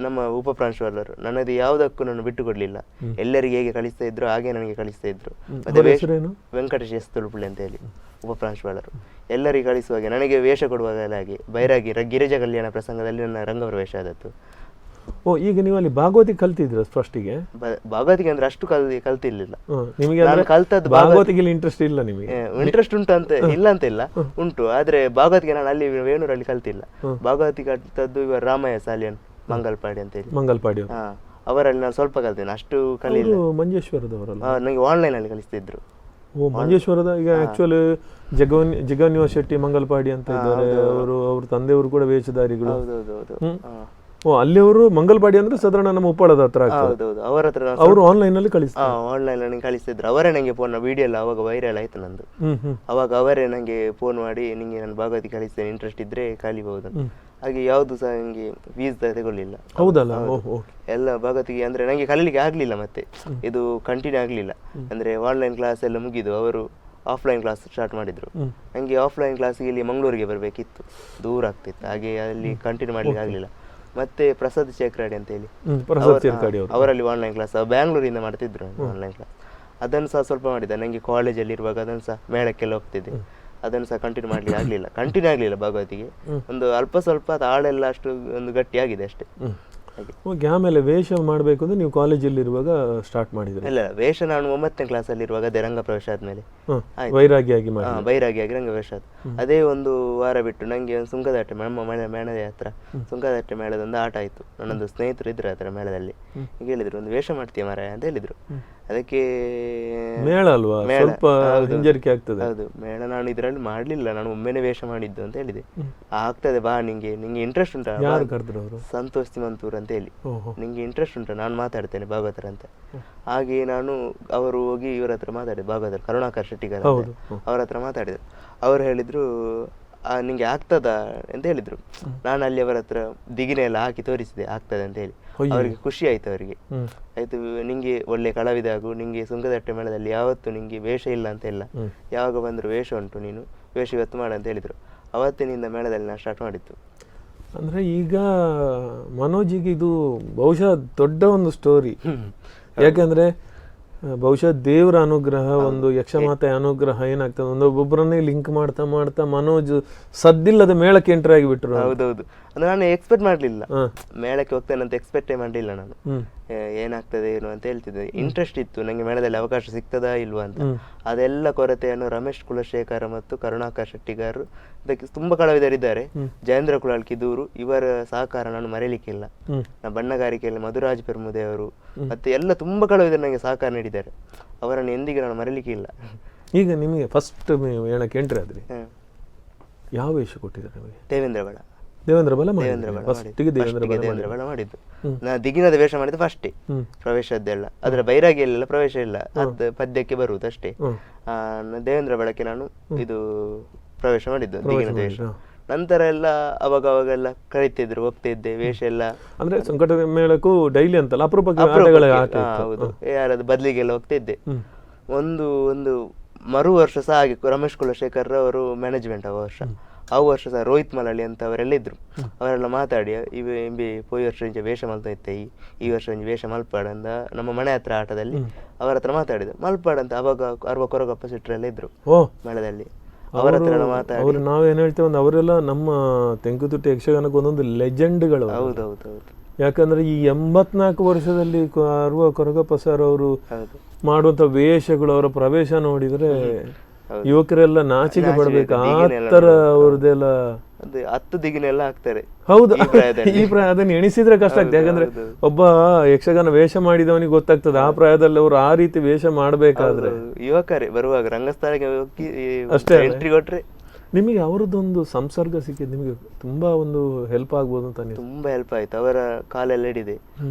ನಮ್ಮ ಉಪ ಪ್ರಾಂಶುಪಾಲರು ನನ್ನದು ಯಾವುದಕ್ಕೂ ನಾನು ಬಿಟ್ಟು ಕೊಡಲಿಲ್ಲ. ಎಲ್ಲರಿಗೆ ಹೇಗೆ ಕಳಿಸ್ತಾ ಇದ್ರು ಹಾಗೆ ನನಗೆ ಕಳಿಸ್ತಾ ಇದ್ರು. ಮತ್ತೆ ವೆಂಕಟೇಶ್ ಎಸ್ ತುಳುಪುಳ್ಳಿ ಅಂತ ಹೇಳಿ ಉಪ ಪ್ರಾಂಶುಪಾಲರು ಎಲ್ಲರಿಗೆ ಕಳಿಸುವಾಗೆ ನನಗೆ ವೇಷ ಕೊಡುವಾಗೆಲ್ಲ ಹಾಗೆ ಬೈರಾಗಿ ಗಿರಿಜ ಕಲ್ಯಾಣ ಪ್ರಸಂಗದಲ್ಲಿ ನನ್ನ ರಂಗಪ್ರವೇಶ ಆದದ್ದು.
ಓ, ಈಗ ನೀವು ಅಲ್ಲಿ ಭಾಗವತಿ ಕಲ್ತಿದ್ರ ಫಸ್ಟಿಗೆ?
ಭಾಗವತಿಗೆ ಅಂದ್ರೆ ಅಷ್ಟು ಕಲ್ತಿರ್ಲಿಲ್ಲ.
ನಿಮಗೆ ಕಲ್ತದ್ದು ಭಾಗವತಿಗೆ ಇಂಟ್ರೆಸ್ಟ್ ಇಲ್ಲ? ನಿಮಗೆ
ಇಂಟ್ರೆಸ್ಟ್ ಉಂಟು ಅಂತ ಇಲ್ಲ ಅಂತ ಇಲ್ಲ, ಉಂಟು. ಆದ್ರೆ ಭಾಗವತಿಗೆ ನಾನು ಅಲ್ಲಿ ವೇಣೂರಲ್ಲಿ ಕಲ್ತಿಲ್ಲ. ಭಾಗವತಿ ಕಲ್ತದ್ದು ಇವರು ರಾಮಯ್ಯ ಸಾಲಿಯನ್ ಮಂಗಲ್ಪಾಡಿ ಅಂತ ಹೇಳಿ.
ಮಂಗಲ್ಪಾಡಿ
ಅವರಲ್ಲಿ ನಾನು ಸ್ವಲ್ಪ ಕಲ್ತೇನೆ, ಅಷ್ಟು ಕಲಿಲ್ಲ.
ಮಂಜೇಶ್ವರದವರಲ್ಲ?
ನನಗೆ ಆನ್ಲೈನ್ ಅಲ್ಲಿ ಕಲಿಸ್ತಿದ್ರು.
ಓ, ಮಂಜೇಶ್ವರದ. ಈಗ ಆಕ್ಚುಲಿ ಜಗನ್ನಿವಾಸ್ ಶೆಟ್ಟಿ ಮಂಗಲ್ಪಾಡಿ ಅಂತ ಇದ್ದಾರೆ ಅವರು, ಅವ್ರ ತಂದೆಯವರು ಕೂಡ ವೇಷಧಾರಿಗಳು. ಓ, ಅಲ್ಲಿಯವರು ಮಂಗಲ್ಪಾಡಿ ಅಂದ್ರೆ ಸಾಧಾರಣ ನಮ್ಮ ಉಪ್ಪಾಳದ ಹತ್ರ. ಅವರು ಆನ್ಲೈನ್ ಅಲ್ಲಿ ಕಳಿಸ್ತಾರೆ.
ಆನ್ಲೈನ್ ಅಲ್ಲಿ ಕಳಿಸ್ತಿದ್ರು. ಅವರೇ ನನಗೆ ಫೋನ್, ವಿಡಿಯೋ ಎಲ್ಲ ಅವಾಗ ವೈರಲ್ ಆಯ್ತು ನಂದು. ಅವಾಗ ಅವರೇ ನನಗೆ ಫೋನ್ ಮಾಡಿ, ನಿಂಗೆ ನಾನು ಭಾಗವತಿ ಕಳಿಸ್ತೇನೆ, ಇಂಟ್ರೆಸ್ಟ್ ಇದ್ರೆ ಕಲಿಬಹುದು. ಹಾಗೆ ಯಾವುದು ಸಹ ನನಗೆ ಫೀಸ್ ತಗೊಳ್ಳಿಲ್ಲ.
ಹೌದಲ್ಲ?
ಎಲ್ಲ ಭಾಗವತಿಗೆ ಅಂದ್ರೆ ನನಗೆ ಕಲೀಲಿಕ್ಕೆ ಆಗ್ಲಿಲ್ಲ, ಮತ್ತೆ ಇದು ಕಂಟಿನ್ಯೂ ಆಗ್ಲಿಲ್ಲ. ಅಂದ್ರೆ ಆನ್ಲೈನ್ ಕ್ಲಾಸ್ ಎಲ್ಲ ಮುಗಿದು ಅವರು ಆಫ್ಲೈನ್ ಕ್ಲಾಸ್ ಸ್ಟಾರ್ಟ್ ಮಾಡಿದ್ರು. ನನಗೆ ಆಫ್ಲೈನ್ ಕ್ಲಾಸಿಗೆ ಇಲ್ಲಿ ಮಂಗಳೂರಿಗೆ ಬರಬೇಕಿತ್ತು, ದೂರ ಆಗ್ತಿತ್ತು. ಹಾಗೆ ಅಲ್ಲಿ ಕಂಟಿನ್ಯೂ ಮಾಡ್ಲಿಕ್ಕೆ ಆಗ್ಲಿಲ್ಲ. ಮತ್ತೆ ಪ್ರಸಾದ್ ಚೇಕ್ರಾಡಿ ಅಂತ ಹೇಳಿ ಅವರಲ್ಲಿ ಆನ್ಲೈನ್ ಕ್ಲಾಸ್ ಬ್ಯಾಂಗ್ಳೂರಿಂದ ಮಾಡ್ತಿದ್ರು ಆನ್ಲೈನ್ ಕ್ಲಾಸ್. ಅದನ್ನು ಸಹ ಸ್ವಲ್ಪ ಮಾಡಿದ್ದೆ. ನನಗೆ ಕಾಲೇಜಲ್ಲಿ ಇರುವಾಗ ಅದನ್ನು ಸಹ ಮೇಳಕ್ಕೆಲ್ಲ ಹೋಗ್ತಿದ್ದೆ. ಅದನ್ನು ಸಹ ಕಂಟಿನ್ಯೂ ಮಾಡ್ಲಿಕ್ಕೆ ಆಗಲಿಲ್ಲ, ಕಂಟಿನ್ಯೂ ಆಗಲಿಲ್ಲ ಭಾಗವತಿಗೆ. ಒಂದು ಅಲ್ಪ ಸ್ವಲ್ಪ ತಾಳೆಲ್ಲ ಅಷ್ಟು ಒಂದು ಗಟ್ಟಿಯಾಗಿದೆ ಅಷ್ಟೇ.
ಓಕೆ, ಆಮೇಲೆ ವೇಷ ಮಾಡಬೇಕು ಅಂದ್ರೆ ನೀವು ಕಾಲೇಜಲ್ಲಿ ಇರುವಾಗ ಸ್ಟಾರ್ಟ್ ಮಾಡಿದ್ರಿ?
ಇಲ್ಲ, ವೇಷ ನಾನು 9ನೇ ಕ್ಲಾಸಲ್ಲಿ ಇರುವಾಗ ಅದೇ ರಂಗ ಪ್ರವೇಶ ಆದ್ಮೇಲೆ
ಬೈರಾಗಿಯಾಗಿ
ಬೈರಾಗಿಯಾಗಿ ರಂಗ ಪ್ರವೇಶ ಆಯ್ತು. ಅದೇ ಒಂದು ವಾರ ಬಿಟ್ಟು ನನಗೆ ಒಂದು ಸುಂಕದಟ್ಟೆ, ನಮ್ಮ ಮನೆ ಮೇಳದ ಹತ್ರ ಸುಂಕದಟ್ಟೆ ಮೇಳದೊಂದು ಆಟ ಆಯಿತು. ನನ್ನೊಂದು ಸ್ನೇಹಿತರು ಇದ್ರು ಹತ್ರ ಮೇಳದಲ್ಲಿ, ಹೇಳಿದ್ರು ಒಂದು ವೇಷ ಮಾಡ್ತೀಯ ಮಾರಾಯ ಅಂತ ಹೇಳಿದ್ರು. ಅದಕ್ಕೆ
ಮೇಳ ಅಲ್ವಾ, ಸ್ವಲ್ಪ ಹಿಂಜರಿಕೆ ಆಗ್ತದೆ.
ಹೌದು, ಮೇಳ ನಾನು ಇದರಲ್ಲಿ ಮಾಡಲಿಲ್ಲ, ನಾನು ಒಮ್ಮೆನೆ ವೇಷ ಮಾಡಿದ್ದು ಅಂತ ಹೇಳಿದೆ. ಆಗ್ತದೆ ಬಾ, ನಿಂಗೆ ನಿಂಗೆ ಇಂಟ್ರೆಸ್ಟ್ ಉಂಟಾ?
ಯಾರು ಕರೆದ್ರು ಅವರು?
ಸಂತೋಷ್ ತಿಮಂತೂರ್ ಅಂತ ಹೇಳಿ. ನಿಂಗೆ ಇಂಟ್ರೆಸ್ಟ್ ಉಂಟಾ, ನಾನು ಮಾತಾಡ್ತೇನೆ ಭಾಗವತರ ಅಂತ. ಹಾಗೆ ನಾನು ಅವರು ಹೋಗಿ ಇವರ ಹತ್ರ ಮಾತಾಡಿದೆ, ಭಾಗವತರ ಕರುಣಾಕರ್ ಶೆಟ್ಟಿಗರ್ ಅವರ ಹತ್ರ ಮಾತಾಡಿದರು. ಅವರು ಹೇಳಿದ್ರು ನಿಂಗೆ ಆಗ್ತದಾ ಅಂತ ಹೇಳಿದ್ರು. ನಾನು ಅಲ್ಲಿ ಅವರ ಹತ್ರ ದಿಗಿನೆ ಎಲ್ಲ ಹಾಕಿ ತೋರಿಸಿದೆ, ಆಗ್ತದೆ ಅಂತ ಹೇಳಿ. ಅವರಿಗೆ ಖುಷಿ ಆಯ್ತು. ಅವರಿಗೆ ಆಯ್ತು, ನಿಂಗೆ ಒಳ್ಳೆ ಕಲಾವಿದ ಆಗು, ನಿಂಗೆ ಸುಂಕದಟ್ಟೆ ಮೇಳದಲ್ಲಿ ಯಾವತ್ತು ನಿಂಗೆ ವೇಷ ಇಲ್ಲ ಅಂತ ಇಲ್ಲ, ಯಾವಾಗ ಬಂದರೂ ವೇಷ ಉಂಟು, ನೀನು ವೇಷ ಇವತ್ತು ಮಾಡು ಅಂತ ಹೇಳಿದ್ರು. ಅವತ್ತಿನಿಂದ ಮೇಳದಲ್ಲಿ ನಾನು ಸ್ಟಾರ್ಟ್ ಮಾಡಿತ್ತು.
ಅಂದ್ರೆ ಈಗ ಮನೋಜಿಗೆ ಇದು ಬಹುಶಃ ದೊಡ್ಡ ಒಂದು ಸ್ಟೋರಿ. ಯಾಕಂದ್ರೆ ಬಹುಶಃ ದೇವರ ಅನುಗ್ರಹ, ಒಂದು ಯಕ್ಷಮಾತೆಯ ಅನುಗ್ರಹ ಏನಾಗ್ತದೆ, ಒಂದೊಬ್ಬೊಬ್ಬರನ್ನೇ ಲಿಂಕ್ ಮಾಡ್ತಾ ಮಾಡ್ತಾ ಮನೋಜ್ ಸದ್ದಿಲ್ಲದ ಮೇಳಕ್ಕೆ ಎಂಟರ್ ಆಗಿಬಿಟ್ರು.
ಹೌದೌದು, ಅಂದ್ರೆ ನಾನು ಎಕ್ಸ್ಪೆಕ್ಟ್ ಮಾಡಲಿಲ್ಲ, ಮೇಳಕ್ಕೆ ಹೋಗ್ತೇನೆ ಅಂತ ಎಕ್ಸ್ಪೆಕ್ಟೇ ಮಾಡಲಿಲ್ಲ ನಾನು. ಏನಾಗ್ತದೆ ಏನು ಅಂತ ಹೇಳ್ತಿದ್ದೆ. ಇಂಟ್ರೆಸ್ಟ್ ಇತ್ತು ನನಗೆ ಮೇಳದಲ್ಲಿ ಅವಕಾಶ ಸಿಗ್ತದಾ ಇಲ್ವಾ ಅಂತ. ಅದೆಲ್ಲ ಕೊರತೆಯನ್ನು ರಮೇಶ್ ಕುಲಶೇಖರ ಮತ್ತು ಕರುಣಾಕರ್ ಶೆಟ್ಟಿಗಾರರು, ಅದಕ್ಕೆ ತುಂಬಾ ಕಲಾವಿದರಿದ್ದಾರೆ, ಜಯೇಂದ್ರ ಕುಲಾಲ್ ಕಿದೂರು, ಇವರ ಸಹಕಾರ ನಾನು ಮರೆಯಲಿಕ್ಕಿಲ್ಲ. ಬಣ್ಣಗಾರಿಕೆಯಲ್ಲಿ ಮಧುರಾಜ್ ಪೆರ್ಮುದೆ ಅವರು ಮತ್ತೆ ಎಲ್ಲ ತುಂಬಾ ಕಲಾವಿದರು ನನಗೆ ಸಹಕಾರ ನೀಡಿದ್ದಾರೆ, ಅವರನ್ನು ಎಂದಿಗೂ ನಾನು ಮರೆಯಲಿಕ್ಕಿಲ್ಲ.
ಈಗ ನಿಮಗೆ ಫಸ್ಟ್ ಮೇಳಕ್ಕೆ ಎಂಟ್ರಿ ಆದ್ರಿ, ಯಾವ ವೇಷ ಕೊಟ್ಟಿದ್ದಾರೆ ನಿಮಗೆ?
ದೇವೇಂದ್ರ ಬಳ.
ದೇವೇಂದ್ರ ಬಲ,
ದೇವೇಂದ್ರ ಬಲ ದೇವೇಂದ್ರ ಬಲ ಮಾಡಿದ್ದು. ನಾ ದಿಗಿನದ ವೇಷ ಮಾಡಿದ್ದು ಫಸ್ಟೇ, ಪ್ರವೇಶದ್ದೆಲ್ಲ. ಅದರ ಬೈರಾಗಿಯಲ್ಲೆಲ್ಲ ಪ್ರವೇಶ ಇಲ್ಲ, ಅದು ಪದ್ಯಕ್ಕೆ ಬರುವುದು ಅಷ್ಟೇ. ದೇವೇಂದ್ರ ಬಳಕೆ ನಾನು ಇದು ಪ್ರವೇಶ ಮಾಡಿದ್ದು, ದಿಗಿನದ ವೇಷ. ನಂತರ ಎಲ್ಲ ಅವಾಗ ಅವಾಗೆಲ್ಲ ಕರೀತಿದ್ರು, ಹೋಗ್ತಿದ್ದೆ ವೇಷ ಎಲ್ಲ.
ಅಂದ್ರೆ ಸಂಕಟದ ಮೇಳಕ್ಕೂ ಡೈಲಿ ಅಂತಲ್ಲ, ಅಪರೂಪಕ್ಕೆ
ಹೌದು, ಯಾರಾದ್ರು ಬದಲಿಗೆಲ್ಲ ಹೋಗ್ತಿದ್ದೆ. ಒಂದು ಒಂದು ಮರು ವರ್ಷ ಸಹ ಹಾಗೆ ರಮೇಶ್ ಕುಲಶೇಖರ್ ಅವರು ಮ್ಯಾನೇಜ್ಮೆಂಟ್ ಆ ವರ್ಷ. ಆ ವರ್ಷ ಸಹ ರೋಹಿತ್ ಮಲಳಿ ಅಂತ ಅವರೆಲ್ಲ ಇದ್ರು, ಅವರೆಲ್ಲ ಮಾತಾಡಿ ಇವೆ ಎಂಬಿ ಪೋಯಿ ವರ್ಷ ಇಂಚ ವೇಷ ಮಲ್ತಾ ಇತ್ತೆ, ಈ ವರ್ಷ ಇಂಚ ವೇಷ ಮಲ್ಪಾಡ ಅಂತ ನಮ್ಮ ಮನೆ ಹತ್ರ ಆಟದಲ್ಲಿ ಅವರ ಹತ್ರ ಮಾತಾಡಿದೆ, ಮಲ್ಪಾಡ ಅಂತ. ಅವಾಗ ಅರ್ವ ಕೊರಗಪ್ಪ ಸಿಟ್ರೆಲ್ಲ ಇದ್ರು ಮೇಳದಲ್ಲಿ, ಅವರ ಹತ್ರ ಮಾತಾಡಿ.
ಅವರು ನಾವೇನ್ ಹೇಳ್ತೇವೆ ಅಂದ್ರೆ ಅವರೆಲ್ಲ ನಮ್ಮ ತೆಂಕುತಿಟ್ಟು ಯಕ್ಷಗಾನಕ್ಕೆ ಒಂದೊಂದು ಲೆಜೆಂಡ್ಗಳು.
ಹೌದೌದು.
ಯಾಕಂದ್ರೆ ಈ 84 ವರ್ಷದಲ್ಲಿ ಅರ್ವ ಕೊರಗಪ್ಪ ಸರ್ ಅವರು ಮಾಡುವಂತ ವೇಷಗಳು, ಅವರ ಪ್ರವೇಶ ನೋಡಿದ್ರೆ ಯುವಕರೆಲ್ಲ ನಾಚಿಕೆ ಪಡ್ಬೇಕು, ಆ ತರ ಅವ್ರದ್ದೆಲ್ಲ
10 ದಿಗಿನೆಲ್ಲ ಹಾಕ್ತಾರೆ.
ಹೌದು, ಈ ಪ್ರಾಯ ಅದನ್ನ ಎಣಿಸಿದ್ರೆ ಕಷ್ಟ ಆಗ್ತದೆ. ಯಾಕಂದ್ರೆ ಒಬ್ಬ ಯಕ್ಷಗಾನ ವೇಷ ಮಾಡಿದವನಿಗೆ ಗೊತ್ತಾಗ್ತದೆ ಆ ಪ್ರಾಯದಲ್ಲಿ ಅವರು ಆ ರೀತಿ ವೇಷ ಮಾಡ್ಬೇಕಾದ್ರೆ.
ಯುವಕರೇ ಬರುವಾಗ ರಂಗಸ್ಥಳಕ್ಕೆ
ಅಷ್ಟೇ
ಎಂಟ್ರಿ ಕೊಟ್ರೆ
ನಿಮಗೆ ಅವರದ್ದೊಂದು ಸಂಸರ್ಗ ಸಿಕ್ಕಿದ್ದು ನಿಮಗೆ ತುಂಬಾ ಒಂದು ಹೆಲ್ಪ್ ಆಗ್ಬೋದು ಅಂತ ಅನ್ನಿಸ್ತು.
ತುಂಬಾ ಹೆಲ್ಪ್ ಆಯ್ತು. ಅವರ ಕಾಲೆಲ್ಲ ಹಿಡಿದೆ,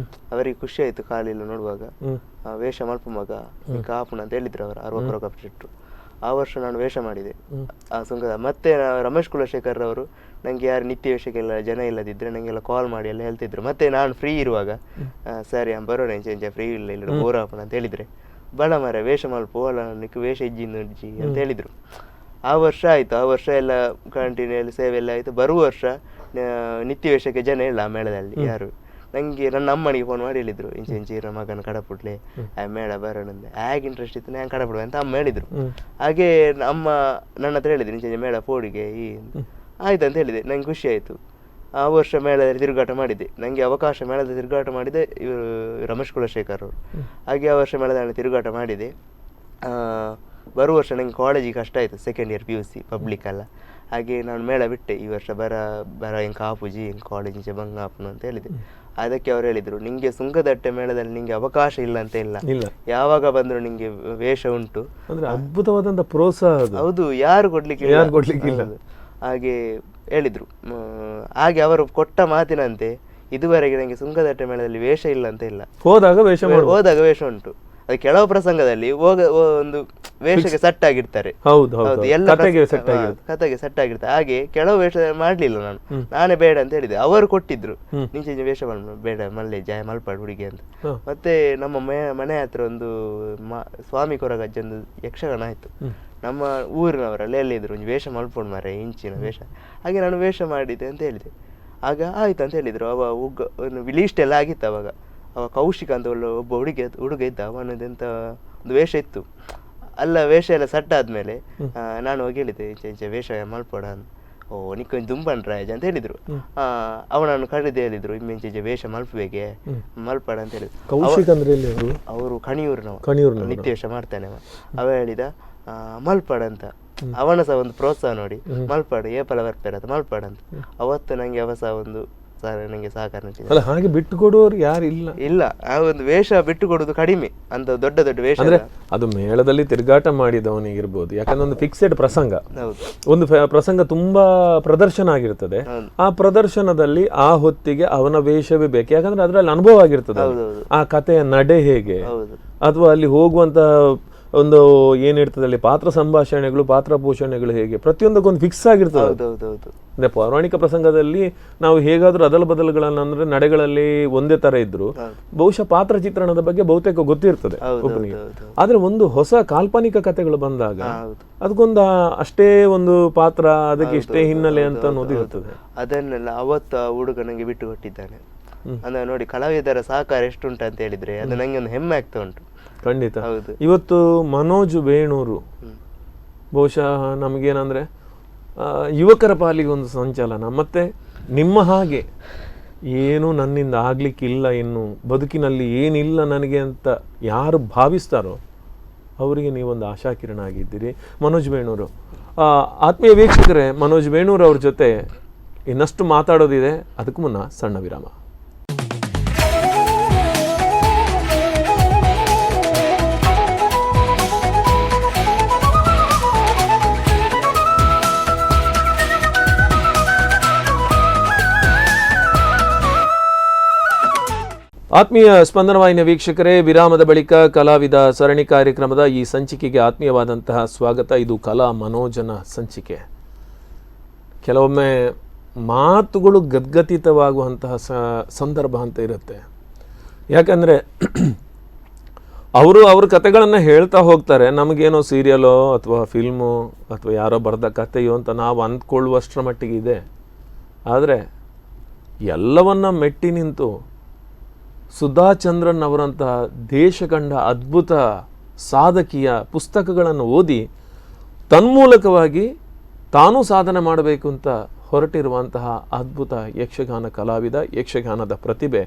ಅವರಿಗೆ ಖುಷಿ ಆಯ್ತು ಕಾಲೆಲ್ಲ ನೋಡುವಾಗ. ವೇಷ ಮಲ್ಪ ಮಗ ಕಾಪುಣ ಅಂತ ಹೇಳಿದ್ರು ಅವರು, ಅರವಕ್ಕರ ಕಪ್ಪಿಟ್ಟು. ಆ ವರ್ಷ ನಾನು ವೇಷ ಮಾಡಿದೆ ಆ ಸುಂಕದ. ಮತ್ತೆ ರಮೇಶ್ ಕುಲಶೇಖರ್ ಅವರು ನನಗೆ ಯಾರು ನಿತ್ಯ ವೇಷಕ್ಕೆಲ್ಲ ಜನ ಇಲ್ಲದಿದ್ದರೆ ನನಗೆಲ್ಲ ಕಾಲ್ ಮಾಡಿ ಎಲ್ಲ ಹೇಳ್ತಿದ್ರು. ಮತ್ತೆ ನಾನು ಫ್ರೀ ಇರುವಾಗ ಸರಿ ಬರೋಣ ಇಂಚೆ ಫ್ರೀ ಇಲ್ಲ ಇಲ್ಲ ಬೋರ್ ಆಪಣ ಅಂತ ಹೇಳಿದರೆ, ಬಡ ಮರ ವೇಷ ಮಲ್ಪ ಅಲ್ಲ ನಿಕ್ ವೇಷ ಇಜ್ಜಿ ಅಂತ ಹೇಳಿದರು. ಆ ವರ್ಷ ಆಯಿತು, ಆ ವರ್ಷ ಎಲ್ಲ ಕಂಟಿನ್ಯೂ ಸೇವೆ ಎಲ್ಲ ಆಯಿತು. ಬರುವ ವರ್ಷ ನಿತ್ಯ ವೇಷಕ್ಕೆ ಜನ ಇಲ್ಲ ಆ ಮೇಳದಲ್ಲಿ ಯಾರು. ನನಗೆ ನನ್ನ ಅಮ್ಮನಿಗೆ ಫೋನ್ ಮಾಡಿ ಹೇಳಿದ್ರು, ಇಂಚೆ ಇಂಚೆ ಇರೋ ಮಗನ ಕಡಪುಡ್ಲೆ ಆ ಮೇಳ ಬರೋಣ ಅಂದೆ. ಹೇಗೆ ಇಂಟ್ರೆಸ್ಟ್ ಇತ್ತು ನಾನು ಕಡಪುಡುವೆ ಅಂತ ಅಮ್ಮ ಹೇಳಿದರು. ಹಾಗೆ ಅಮ್ಮ ನನ್ನ ಹತ್ರ ಹೇಳಿದ್ರು, ಇಂಚೆ ಮೇಳ ಪೋಡಿಗೆ ಈ ಆಯ್ತು ಅಂತ ಹೇಳಿದೆ. ನಂಗೆ ಖುಷಿ ಆಯಿತು. ಆ ವರ್ಷ ಮೇಳದಲ್ಲಿ ತಿರುಗಾಟ ಮಾಡಿದ್ದೆ, ನನಗೆ ಅವಕಾಶ ಮೇಳದ ತಿರುಗಾಟ ಮಾಡಿದೆ ಇವರು ರಮೇಶ್ ಕುಲಶೇಖರ್ ಅವರು. ಹಾಗೆ ಆ ವರ್ಷ ಮೇಳದಲ್ಲಿ ತಿರುಗಾಟ ಮಾಡಿದೆ. ಬರುವ ವರ್ಷ ನನಗೆ ಕಾಲೇಜಿಗೆ ಕಷ್ಟ ಆಯಿತು, second year PUC public ಅಲ್ಲ. ಹಾಗೆ ನಾನು ಮೇಳ ಬಿಟ್ಟೆ, ಈ ವರ್ಷ ಬರ ಬರ ಹೆಂಗೆ ಕಾಪುಜಿ ಹೆಂಗೆ ಕಾಲೇಜ್ ಬಂಗ ಆಪುನು ಅಂತ ಹೇಳಿದೆ. ಅದಕ್ಕೆ ಅವರು ಹೇಳಿದರು, ನಿಂಗೆ ಸುಂಕದಟ್ಟೆ ಮೇಳದಲ್ಲಿ ನಿಂಗೆ ಅವಕಾಶ ಇಲ್ಲ ಅಂತ ಇಲ್ಲ, ಯಾವಾಗ ಬಂದರೂ ನಿಂಗೆ ವೇಷ ಉಂಟು
ಅಂದ್ರೆ ಅದ್ಭುತವಾದಂಥ ಪ್ರೋತ್ಸಾಹ.
ಹೌದು, ಯಾರು ಕೊಡ್ಲಿಕ್ಕೆ
ಯಾರು ಕೊಡ್ಲಿಕ್ಕಿಲ್ಲ
ಹಾಗೆ ಹೇಳಿದರು. ಹಾಗೆ ಅವರು ಕೊಟ್ಟ ಮಾತಿನಂತೆ ಇದುವರೆಗೆ ನನಗೆ ಸುಂಕದಟ್ಟೆ ಮೇಳದಲ್ಲಿ ವೇಷ ಇಲ್ಲ ಅಂತ ಇಲ್ಲ,
ಹೋದಾಗ ವೇಷ
ಹೋದಾಗ ವೇಷ ಉಂಟು. ಅದು ಕೆಲವು ಪ್ರಸಂಗದಲ್ಲಿ ಹೋಗ ಒಂದು ವೇಷಕ್ಕೆ ಸೆಟ್ ಆಗಿರ್ತಾರೆ,
ಎಲ್ಲ
ಕಥೆಗೆ ಸೆಟ್ ಆಗಿರ್ತಾರೆ. ಹಾಗೆ ಕೆಲವು ವೇಷ ಮಾಡ್ಲಿಲ್ಲ ನಾನು, ನಾನೇ ಬೇಡ ಅಂತ ಹೇಳಿದೆ. ಅವರು ಕೊಟ್ಟಿದ್ರು, ನಿಂಚೆ ವೇಷ ಬೇಡ ಮಲ್ಲೆ ಜಯ ಮಲ್ಪಾಡು ಹುಡುಗಿ ಅಂತ. ಮತ್ತೆ ನಮ್ಮ ಮನೆ ಹತ್ರ ಒಂದು ಸ್ವಾಮಿ ಕೊರಗಜ್ಜ ಒಂದು ಯಕ್ಷಗಾನ ಆಯ್ತು, ನಮ್ಮ ಊರಿನವರೆಲ್ಲ ಎಲ್ಲಿದ್ರು ಒಂದು ವೇಷ ಮಲ್ಪೋಡು ಮಾರೆ ಇಂಚಿನ ವೇಷ. ಹಾಗೆ ನಾನು ವೇಷ ಮಾಡಿದ್ದೆ ಅಂತ ಹೇಳಿದೆ. ಆಗ ಆಯ್ತು ಅಂತ ಹೇಳಿದ್ರು. ಅವ ಉಗ್ಗ ಲೀಸ್ಟ್ ಎಲ್ಲ ಆಗಿತ್ತು ಅವಾಗ. ಅವ ಕೌಶಿಕ ಅಂತ ಒಬ್ಬ ಹುಡುಗ ಇದ್ದ, ಅವನದೆಂತ ಒಂದು ವೇಷ ಇತ್ತು ಅಲ್ಲ. ವೇಷ ಎಲ್ಲ ಸೆಟ್ ಆದಮೇಲೆ ನಾನು ಹೋಗಿ ಹೇಳಿದೆ, ಇಂಚೆ ಇಂಚೆ ವೇಷ ಮಲ್ಪೋಡ ಅಂತ. ಓ ನಿಕ್ಕೊಂದು ದುಂಬನ್ ರಾಜ್ ಅಂತ ಹೇಳಿದ್ರು. ಅವನನ್ನು ಕರೆದು ಹೇಳಿದ್ರು, ಇಮ್ಮಿಂಚೆ ವೇಷ ಮಲ್ಪಬೇಕೆ ಮಲ್ಪಡ ಅಂತ ಹೇಳಿದ್ರು.
ಕೌಶಿಕ್ ಅಂದ್ರೆ
ಅವರು ಕಣಿಯೂರಿನವ, ನಿತ್ಯ ವೇಷ ಮಾಡ್ತಾನೆ ಅವ. ಅವ ಹೇಳಿದ ಮಲ್ಪಡ ಅಂತ. ಅವನ ಸಹ ಒಂದು ಪ್ರೋತ್ಸಾಹ ನೋಡಿ, ಮಲ್ಪಾಡು ಏಪಲ ಬರ್ಪೇರ ಅಂತ ಮಲ್ಪಾಡ ಅಂತ. ಅವತ್ತು ನನಗೆ ಅವ ಸಹ ಒಂದು Sir ನನಗೆ ಸಹಕಾರ ನೀಡಿದ್ದಾರೆ.
ಅಲ್ಲ, ಹಾಗೆ ಬಿಟ್ಟು ಕೊಡುವವರು ಯಾರು ಇಲ್ಲ.
ಇಲ್ಲ, ಆ ಒಂದು ವೇಷ ಬಿಟ್ಟು ಕೊಡುವುದು ಕಡಿಮೆ ಅಂತ ದೊಡ್ಡ ದೊಡ್ಡ ವೇಷ
ಅಂದ್ರೆ ಅದು ಮೇಳದಲ್ಲಿ ತಿರುಗಾಟ ಮಾಡಿದವನಿಗಿರ್ಬೋದು, ಯಾಕಂದ್ರೆ ಒಂದು ಫಿಕ್ಸೆಡ್ ಪ್ರಸಂಗ, ಒಂದು ಪ್ರಸಂಗ ತುಂಬಾ ಪ್ರದರ್ಶನ ಆಗಿರ್ತದೆ. ಆ ಪ್ರದರ್ಶನದಲ್ಲಿ ಆ ಹೊತ್ತಿಗೆ ಅವನ ವೇಷವೇ ಬೇಕು, ಯಾಕಂದ್ರೆ ಅದರಲ್ಲಿ ಅನುಭವ ಆಗಿರ್ತದೆ, ಆ ಕಥೆಯ ನಡೆ ಹೇಗೆ, ಅಥವಾ ಅಲ್ಲಿ ಹೋಗುವಂತ ಒಂದು ಏನಿರ್ತದೆ ಅಲ್ಲಿ ಪಾತ್ರ ಸಂಭಾಷಣೆಗಳು, ಪಾತ್ರ ಪೋಷಣೆಗಳು ಹೇಗೆ, ಪ್ರತಿಯೊಂದಕ್ಕೊಂದು ಫಿಕ್ಸ್ ಆಗಿರ್ತದೆ. ಅಂದ್ರೆ ಪೌರಾಣಿಕ ಪ್ರಸಂಗದಲ್ಲಿ ನಾವು ಹೇಗಾದ್ರೂ ಅದಲ ಬದಲುಗಳನ್ನ, ಅಂದ್ರೆ ನಡೆಗಳಲ್ಲಿ ಒಂದೇ ತರ ಇದ್ರು ಬಹುಶಃ ಪಾತ್ರ ಚಿತ್ರಣದ ಬಗ್ಗೆ ಬಹುತೇಕ ಗೊತ್ತಿರ್ತದೆ ಒಬ್ಬನಿಗೆ. ಆದ್ರೆ ಒಂದು ಹೊಸ ಕಾಲ್ಪನಿಕ ಕಥೆಗಳು ಬಂದಾಗ ಅದಕ್ಕೊಂದು ಅಷ್ಟೇ ಒಂದು ಪಾತ್ರ, ಅದಕ್ಕೆ ಇಷ್ಟೇ ಹಿನ್ನೆಲೆ ಅಂತ ಅನ್ನೋದು ಇರ್ತದೆ.
ಅದನ್ನೆಲ್ಲ ಅವತ್ತು ಆ ಹುಡುಗ ನಂಗೆ ಬಿಟ್ಟು ಕೊಟ್ಟಿದ್ದಾನೆ. ಅಂದ್ರೆ ನೋಡಿ, ಕಲಾವಿದರ ಸಹಕಾರ ಎಷ್ಟು ಉಂಟು ಅಂತ ಹೇಳಿದ್ರೆ ಅದು ನಂಗೆ ಒಂದು ಹೆಮ್ಮೆ ಆಗ್ತಾ ಉಂಟು.
ಖಂಡಿತ. ಇವತ್ತು ಮನೋಜ್ ವೇಣೂರು ಬಹುಶಃ ನಮಗೇನಂದ್ರೆ ಯುವಕರ ಪಾಲಿಗೆ ಒಂದು ಸಂಚಲನ, ಮತ್ತೆ ನಿಮ್ಮ ಹಾಗೆ ಏನೂ ನನ್ನಿಂದ ಆಗ್ಲಿಕ್ಕಿಲ್ಲ, ಇನ್ನು ಬದುಕಿನಲ್ಲಿ ಏನಿಲ್ಲ ನನಗೆ ಅಂತ ಯಾರು ಭಾವಿಸ್ತಾರೋ ಅವರಿಗೆ ನೀವೊಂದು ಆಶಾಕಿರಣ ಆಗಿದ್ದೀರಿ ಮನೋಜ್ ವೇಣೂರು. ಆತ್ಮೀಯ ವೀಕ್ಷಕರೇ, ಮನೋಜ್ ವೇಣೂರು ಅವ್ರ ಜೊತೆ ಇನ್ನಷ್ಟು ಮಾತಾಡೋದಿದೆ, ಅದಕ್ಕೂ ಮುನ್ನ ಸಣ್ಣ ವಿರಾಮ. ಆತ್ಮೀಯ ಸ್ಪಂದನ ವಾಹಿನಿಯ ವೀಕ್ಷಕರೇ, ವಿರಾಮದ ಬಳಿಕ ಕಲಾವಿದ ಸರಣಿ ಕಾರ್ಯಕ್ರಮದ ಈ ಸಂಚಿಕೆಗೆ ಆತ್ಮೀಯವಾದಂತಹ ಸ್ವಾಗತ. ಇದು ಕಲಾ ಮನೋಜನ ಸಂಚಿಕೆ. ಕೆಲವೊಮ್ಮೆ ಮಾತುಗಳು ಗದ್ಗದಿತವಾಗುವಂತಹ ಸಂದರ್ಭ ಅಂತ ಇರುತ್ತೆ. ಯಾಕಂದರೆ ಅವರು ಅವ್ರ ಕತೆಗಳನ್ನು ಹೇಳ್ತಾ ಹೋಗ್ತಾರೆ, ನಮಗೇನೋ ಸೀರಿಯಲೋ ಅಥವಾ ಫಿಲ್ಮೋ ಅಥವಾ ಯಾರೋ ಬರೆದ ಕತೆಯೋ ಅಂತ ನಾವು ಅಂದ್ಕೊಳ್ಳುವಷ್ಟರ ಮಟ್ಟಿಗೆ ಇದೆ. ಆದರೆ ಎಲ್ಲವನ್ನ ಮೆಟ್ಟಿ ನಿಂತು ಸುಧಾ ಚಂದ್ರನ್ ಅವರಂತಹ ದೇಶ ಕಂಡ ಅದ್ಭುತ ಸಾಧಕಿಯ ಪುಸ್ತಕಗಳನ್ನು ಓದಿ ತನ್ಮೂಲಕವಾಗಿ ತಾನೂ ಸಾಧನೆ ಮಾಡಬೇಕು ಅಂತ ಹೊರಟಿರುವಂತಹ ಅದ್ಭುತ ಯಕ್ಷಗಾನ ಕಲಾವಿದ, ಯಕ್ಷಗಾನದ ಪ್ರತಿಭೆ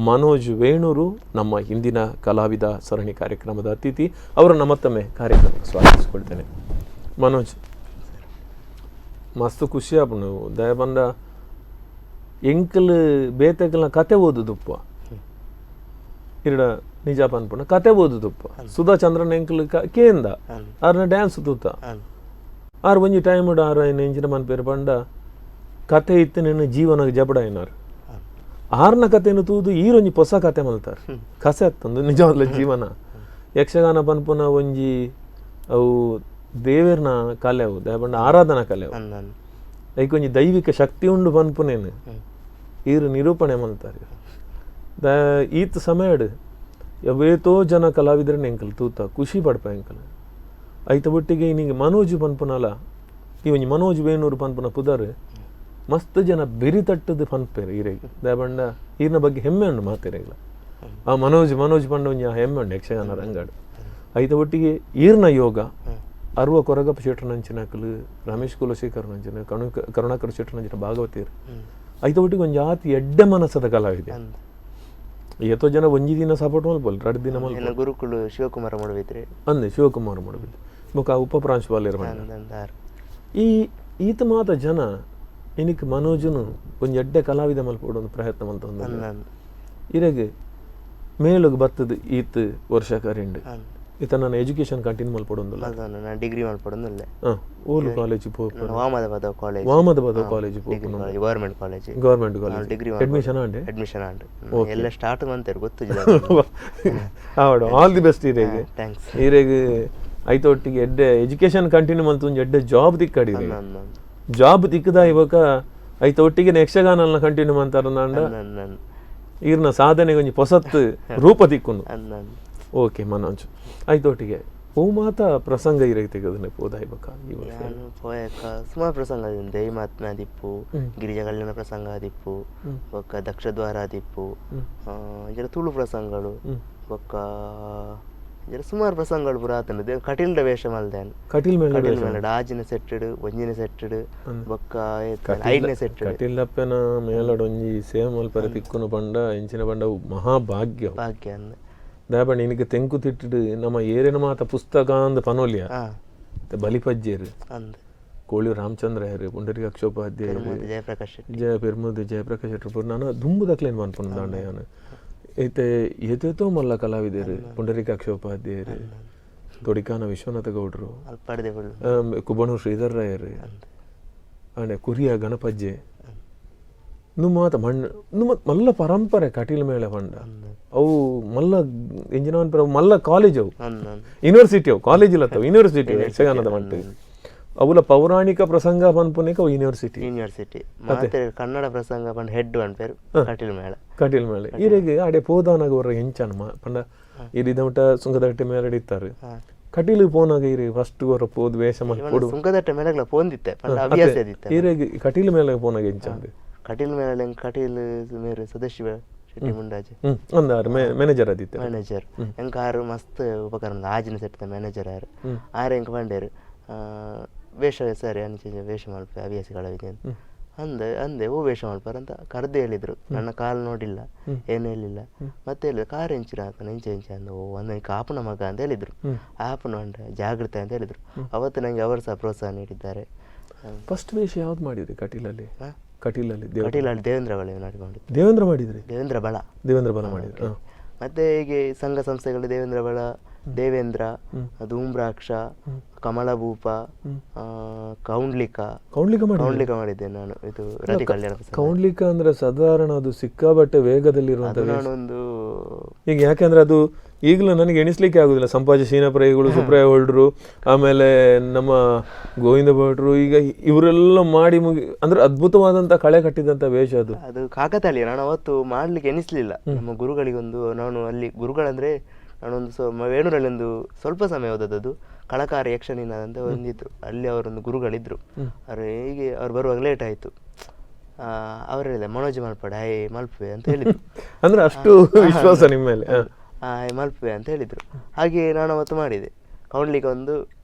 ಮನೋಜ್ ವೇಣೂರು ನಮ್ಮ ಇಂದಿನ ಕಲಾವಿದ ಸರಣಿ ಕಾರ್ಯಕ್ರಮದ ಅತಿಥಿ. ಅವರನ್ನು ಮತ್ತೊಮ್ಮೆ ಕಾರ್ಯಕ್ರಮಕ್ಕೆ ಸ್ವಾಗತಿಸಿಕೊಳ್ತೇನೆ. ಮನೋಜ್, ಮಸ್ತ್ ಖುಷಿ ಆಪುಂಡು ದಯಬಂದ ಎಂಕಲ್ ಬೇತೆಕಲ್ನ ಕತೆ ಓದುದುಪ್ಪ ಇರಡ ನಿಜ ಪನ್ಪುಂಡ ಕತೆ ಓದುದುಪ್ಪ. ಸುಧಾ ಚಂದ್ರನ್ ಎಂಕಲ್ ಕೇಂದ ಆರ್ನ ಡ್ಯಾನ್ಸ್ ತೂತ ಆರ್ ಒಂಜಿ ಟೈಮ್ ಆರ್ ಎಂಚಿನ ಮನ್ಪೇರು ಪಂಡ ಕತೆ ಇತ್ತು ನಿನ್ನ ಜೀವನ ಜಬಡ ಏನಾರು ಆರ್ನ ಕತೆಯನ್ನು ತೂದು ಈರೊಂಜಿ ಹೊಸ ಕತೆ ಮಲ್ತಾರೆ ಕಸೆ ಅತ್ತೊಂದು ನಿಜವಾದ ಜೀವನ. ಯಕ್ಷಗಾನ ಪನ್ಪುನ ಒಂಜಿ ಅವು ದೇವೇರ್ನ ಕಲೆ, ಅವು ದಯಪಂಡ ಆರಾಧನಾ ಕಲೆ, ಅವು ಐಕೊಂಜಿ ದೈವಿಕ ಶಕ್ತಿ ಉಂಡು ಪನ್ಪುನೇನು ಈರು ನಿರೂಪಣೆ ಮಲ್ತಾರೆ. ಈತ ಸಮಯಡ್ ಎವೇತೋ ಜನ ಕಲಾವಿದ್ರನ್ನ ಎಂಕಲ್ ತೂತ ಖುಷಿ ಪಡ್ಪ ಎಂಕಲ್. ಐತ ಒಟ್ಟಿಗೆ ನಿಂಗೆ ಮನೋಜ್ ಪನ್ಪುನಲ ಈ ಒಂಜಿ ಮನೋಜ್ ವೇಣೂರು ಪನ್ಪುನ ಪುದರ್ ಮಸ್ತ್ ಜನ ಬೆರಿ ತಟ್ಟದು ಪನ್ಪೇರು ಈರೆಗೆ. ದಯಪಂಡ ಈರ್ನ ಬಗ್ಗೆ ಹೆಮ್ಮೆ ಉಂಡು ಮಾತೆರೆಗ್ಲ. ಆ ಮನೋಜ್ ಮನೋಜ್ ಪಂಡ ಒಂಜಿ ಆ ಹೆಮ್ಮೆ ಉಂಡು ಯಕ್ಷಗಾನ ರಂಗಾಡು. ಐತ ಒಟ್ಟಿಗೆ ಈರ್ನ ಯೋಗ ಅರುವ ಕೊರಗಪ್ಪ ಶೆಟ್ರನಂಚಿನಕಲು, ರಮೇಶ್ ಕುಲಶೇಖರ್ ನಂಚಿನ, ಕರುಣಾಕರ್ ಶೆಟ್ರನಂಚಿನ ಭಾಗವತಿಯರು ಐತ ಒಟ್ಟಿಗೆ ಒಂಜಿ ಆತಿ ಎಡ್ಡೆ ಮನಸ್ಸದ ಕಲಾವಿದೆ. ಏತೋ ಜನ ಒಂಜಿ ದಿನ ಸಪೋರ್ಟ್ ಮಲ್ಪೊಲ್, ರಡ್ಡ್ ದಿನ ಮಲ್ಪೊಲ್.
ಎನ್ನ ಗುರುಕುಲು ಶಿವಕುಮಾರ ಮೂಡುಬಿದ್ರೆ
ಅಂದೆ ಶಿವಕುಮಾರ ಮೂಡುಬಿದ್ರೆ ಬೊಕ ಉಪ ಪ್ರಾಂಶುಪಾಲರು
ಅಂದ್
ಈ ಈತ ಮಾತ ಜನ ಇನಿಕ್ ಮನೋಜನು ಒಂಜಿ ಎಡ್ಡೆ ಕಲಾವಿದ ಮಲ್ಪೊಡು ಒಂದು ಪ್ರಯತ್ನ ಮಲ್ತೊಂದು ಇರೆಗ್ ಮೇಲುಗ್ ಬತ್ತದ ಈತ್ ವರ್ಷ ಕರಿಂಡ್ ಈತ ನನ್ನ ಎಜುಕೇಶನ್ ಕಂಟಿನ್ಯೂ ಮಲ್ಪೊಡೊಂದುಲ್ಲ.
ನಾನು ಡಿಗ್ರಿ ಮಲ್ಪೊಡೊಂದುಲ್ಲೆ.
ಓಲು ಕಾಲೇಜ್ ಪೋಪುನ?
ವಾಮದ ಪದವು ಕಾಲೇಜ್.
ವಾಮದ ಪದವು ಕಾಲೇಜ್ ಪೋಪುನ.
Government college.
Government college.
Degree
admission ಆಂಡೆ?
Admission and ಎಲ್ಲ ಸ್ಟಾರ್ಟ್ ಮಂತೆರ್ ಗೊತ್ತುಜ್ಜಿ.
ಆವಡ್ all the best ಇರೆಗ್.
Thanks.
ಇರೆಗ್ ಐತ ಒಟ್ಟಿಗೆ ಎಡ್ಡೆ ಎಜುಕೇಶನ್ ಕಂಟಿನ್ಯೂ ಮಲ್ತು ಒಂಜಿ ಎಡ್ಡೆ ಜಾಬ್ ತಿಕ್ಕಡಿ. ಜಾಬ್ ತಿಕ್ಕದ ಇವಾಗ ಐತ ಒಟ್ಟಿಗೆ ಯಕ್ಷಗಾನ ಕಂಟಿನ್ಯೂ ಮಂತಾರ ಈರ್ನ ಸಾಧನೆಗೆ ಒಂಜಿ ಪೊಸತ್ ರೂಪ ತಿಕ್ಕುನು. ಓಕೆ ಮನೋಜ್, ಐತೊಟ್ಟಿಗೆ ಓ ಮಾತ ಪ್ರಸಂಗ ಇರಗೆ ತೆಗೆದನೆ ಪೋದಾಯಿ ಬಕ ಈ ವರ್ಷ?
ನಾನು ಪೋಯಕ ಸುಮಾರು ಪ್ರಸಂಗ ದೇವಿ ಮಹಾತ್ಮ್ಯ ದಿಪ್ಪು, ಗಿರಿಜಾ ಕಲ್ಯಾಣ ಪ್ರಸಂಗ ದಿಪ್ಪು, ಬೊಕ್ಕ ದಕ್ಷದ್ವಾರ ದಿಪ್ಪು, ಇಂಚಿನ ತುಳು ಪ್ರಸಂಗಗಳು, ಬೊಕ್ಕ ಇಂಚಿನ ಸುಮಾರು ಪ್ರಸಂಗಗಳು ಪೂರ ಆತಂಡು. ಕಟೀಲ್ದ ವೇಷ ಮಲ್ದೇನ್.
ಕಟೀಲ್ ಮೇಳ
ಕಟೀಲ್ ಮೇಳಡ್ ಆಜಿನ ಸೆಟ್ಟೆಡ್, ಒಂಜಿನ ಸೆಟ್ಟೆಡ್, ಬೊಕ್ಕ ಐದನೇ ಸೆಟ್ಟೆಡ್.
ಕಟೀಲಪ್ಪನ ಮೇಳಡ್ ಒಂಜಿ ಸೇವೆ ಮಲ್ಪರೆ ತಿಕ್ಕುನು ಪಂಡ ಇಂಚಿನ ಪಂಡ ಮಹಾಭಾಗ್ಯ.
ಭಾಗ್ಯ ಅಂದ್.
ದಾಯಪಂಡ ಇನಿಕ್ ತೆಂಕು ತಿಟ್ಟಿಡು ನಮ್ಮ ಏರಿನ ಮಾತ ಪುಸ್ತಕ ಅಂದ್ ಪನೋಲಿಯ ಬಲಿಪಜ್ಜೇರು
ಅಂದ್.
ಕೋಳಿ ರಾಮಚಂದ್ರ ಹೇರಿ, ಪುಂಡರೀಕಾಕ್ಷೋಪಾಧ್ಯಾಯ,
ಜಯಪ್ರಕಾಶ್
ಜಯ ಪೆರ್ಮುದೆ ಜಯಪ್ರಕಾಶ್ ಶೆಟ್ಟಿ ನಾನು ದುಂಬುದಕ್ಲೇನು ಮನ್ಪುನ ಯಾನು ಐತೆ ಏತೇತೋ ಮಲ್ಲ ಕಲಾವಿದರು, ಪುಂಡರೀಕಾಕ್ಷೋಪಾಧ್ಯಾಯರು, ತೊಡಿಕಾನ ವಿಶ್ವನಾಥ ಗೌಡರು, ಕುಬಣೂರು ಶ್ರೀಧರ್ ರಾಯರು, ಆಂಡೆ ಕುರಿಯ ಗಣಪಜ್ಜೆ, ಮಾತ ಮಣ್ಣು ನುಮ್ಮ ಮಲ್ಲ ಪರಂಪರೆ ಕಟೀಲ್ ಮೇಳ ಪಂಡ ಅವು ಮಲ್ಲ ಇಂಜಿನ ಮಲ್ಲ ಕಾಲೇಜ್ ಅವು, ಯೂನಿವರ್ಸಿಟಿ ಅವು, ಕಾಲೇಜ್ ಇಲ್ಲ ಯೂನಿವರ್ಸಿಟಿ ಯಕ್ಷಗಾನದ ಮಟ್ಟ ಅವುಲ ಪೌರಾಣಿಕ ಪ್ರಸಂಗ ಪನ್ಪುನೇಕ ಅವು ಯೂನಿವರ್ಸಿಟಿ.
ಯೂನಿವರ್ಸಿಟಿ ಮಾತ್ರ ಕನ್ನಡ ಪ್ರಸಂಗ ಪಂಡ ಹೆಡ್ ಪನ್ಪೇರು ಕಟೀಲ್ ಮೇಳ.
ಕಟೀಲ್ ಮೇಳ ಈರೆಗೆ ಅಡೆ ಪೋದಾನಾಗ ಅವರ ಹೆಂಚನ ಪಂಡ ಇರಿದ ಮಟ್ಟ ಸುಂಕದಟ್ಟೆ ಮೇಲೆ ಇತ್ತಾರೆ ಕಟೀಲು ಪೋನಾಗ ಇರಿ ಫಸ್ಟ್ ಅವರ ಪೋದು ವೇಷ ಮಲ್ಪೊಡು.
ಸುಂಕದಟ್ಟೆ ಮೇಳಗ್ಲ ಪೋಂದಿತ್ತೆ ಪಂಡ ಅಭ್ಯಾಸ ಇದ್ದಿತ್ತೆ.
ಈರೆಗೆ ಕಟೀಲ್ ಮೇಲೆ ಪೋನಾಗ ಹೆಂಚಂದು
ಕಟೀಲ್ ಮೇಳ ಕಟೀಲ್ ಮೇರು ಸದಸ್ಯ ಶೆಟ್ಟಿ ಮುಂಡಾಜೆ
ಅಂದಾರು ಮ್ಯಾನೇಜರ್ ಆದಿತ್ತೆ.
ಮ್ಯಾನೇಜರ್ ಎಂಕ ಆರು ಮಸ್ತ್ ಉಪಕಾರ ಆಜಿನ ಸೆಟ್ಟ ಮ್ಯಾನೇಜರ್ ಆರು ಆರು ಎಂಕ ಪಂಡೇರು ವೇಷ ಸರಿ ಅಂಚೆ ವೇಷ ಮಲ್ಪೆ ಹವ್ಯಾಸಿ ಕಲಾವಿದೆ ಅಂದೆ ಅಂದೆ ಓ ವೇಷ ಮಲ್ಪಾರ ಅಂತ ಕರೆದು ಹೇಳಿದ್ರು. ನನ್ನ ಕಾಲು ನೋಡಿಲ್ಲ ಏನು ಹೇಳಿಲ್ಲ. ಮತ್ತೆ ಹೇಳಿದ್ರು ಕಾರ್ ಎಂಚಿನ ಆತನ ಇಂಚೆ ಇಂಚೆ ಅಂದ ಓ ಅಂದ ಆಪನ ಮಗ ಅಂತ ಹೇಳಿದ್ರು. ಆಪನ ಉಂಟ ಜಾಗೃತೆ ಅಂತ ಹೇಳಿದ್ರು. ಅವತ್ತು ನನಗೆ ಅವರು ಸಹ ಪ್ರೋತ್ಸಾಹ ನೀಡಿದ್ದಾರೆ.
ಫಸ್ಟ್ ವೇಷ ಯಾವ್ದು ಮಾಡಿದ್ರಿ ಕಟೀಲಲ್ಲಿ? ಕಟೀಲಲ್ಲಿ
ಕಟೀಲಲ್ಲಿ ದೇವೇಂದ್ರ ಬಳ ಮಾಡಿದ್ರು.
ದೇವೇಂದ್ರ ಮಾಡಿದ್ರಿ?
ದೇವೇಂದ್ರ ಬಳ.
ದೇವೇಂದ್ರ ಬಳ ಮಾಡಿದ್ರು.
ಮತ್ತೆ ಹೀಗೆ ಸಂಘ ಸಂಸ್ಥೆಗಳು ದೇವೇಂದ್ರ ಬಳ, ದೇವೇಂದ್ರ, ಧೂಮ್ರಾಕ್ಷ, ಕಮಲಭೂಪ, ಕೌಂಡ್ಲಿಕ.
ಕೌಂಡ್ಲಿಕ
ಕೌಂಡ್ಲಿಕ ಮಾಡಿದ್ದೆ ನಾನು. ಇದು ರತಿ ಕಲ್ಯಾಣ.
ಕೌಂಡ್ಲಿಕ ಅಂದ್ರೆ ಸಾಧಾರಣ ಅದು ಸಿಕ್ಕಾಬಟ್ಟೆ ವೇಗದಲ್ಲಿರುವಂತ
ನಾನೊಂದು
ಈಗ ಯಾಕೆಂದ್ರೆ ಅದು ಈಗಲೂ ನನಗೆ ಎಣಿಸ್ಲಿಕ್ಕೆ ಆಗುದಿಲ್ಲ. ಸಂಪಾಜಿ ಶೀನಪ್ರೈಗಳು, ಸುಪ್ರಾಯ ಹೊಲ್ಡ್ರು, ಆಮೇಲೆ ನಮ್ಮ ಗೋವಿಂದ ಭಟ್ರು, ಈಗ ಇವರೆಲ್ಲ ಮಾಡಿ ಮುಗಿ ಅಂದ್ರೆ ಅದ್ಭುತವಾದಂಥ ಕಳೆ ಕಟ್ಟಿದಂಥ ವೇಷ ಅದು.
ಅದು ಕಾಕತಾಳೀಯ. ನಾನು ಅವತ್ತು ಮಾಡ್ಲಿಕ್ಕೆ ಎಣಿಸ್ಲಿಲ್ಲ. ನಮ್ಮ ಗುರುಗಳಿಗೊಂದು ನಾನು ಅಲ್ಲಿ ಗುರುಗಳಂದ್ರೆ ನಾನೊಂದು ವೇಣೂರಲ್ಲಿ ಒಂದು ಸ್ವಲ್ಪ ಸಮಯ ಹೋದದ್ದು ಕಳಕಾರ ಯಕ್ಷನಿನ ಅಂತ ಒಂದಿದ್ರು ಅಲ್ಲಿ, ಅವರೊಂದು ಗುರುಗಳಿದ್ರು. ಅವರು ಹೀಗೆ ಅವ್ರು ಬರುವಾಗ ಲೇಟ್ ಆಯಿತು. ಅವರು ಹೇಳಿದೆ ಮನೋಜ್ ಮಲ್ಪಡ ಹೇ ಮಲ್ಪೆ ಅಂತ ಹೇಳಿದ್ರು.
ಅಂದ್ರೆ ಅಷ್ಟು ವಿಶ್ವಾಸ ನಿಮ್ಮ ಮೇಲೆ.
ಹಾಯ್ ಮಲ್ಪೆ ಅಂತ ಹೇಳಿದರು. ಹಾಗೆ ನಾನು ಅವತ್ತು ಮಾಡಿದೆ ಕೌಂಡ್ಲಿಕ್ಕೆ ಒಂದು,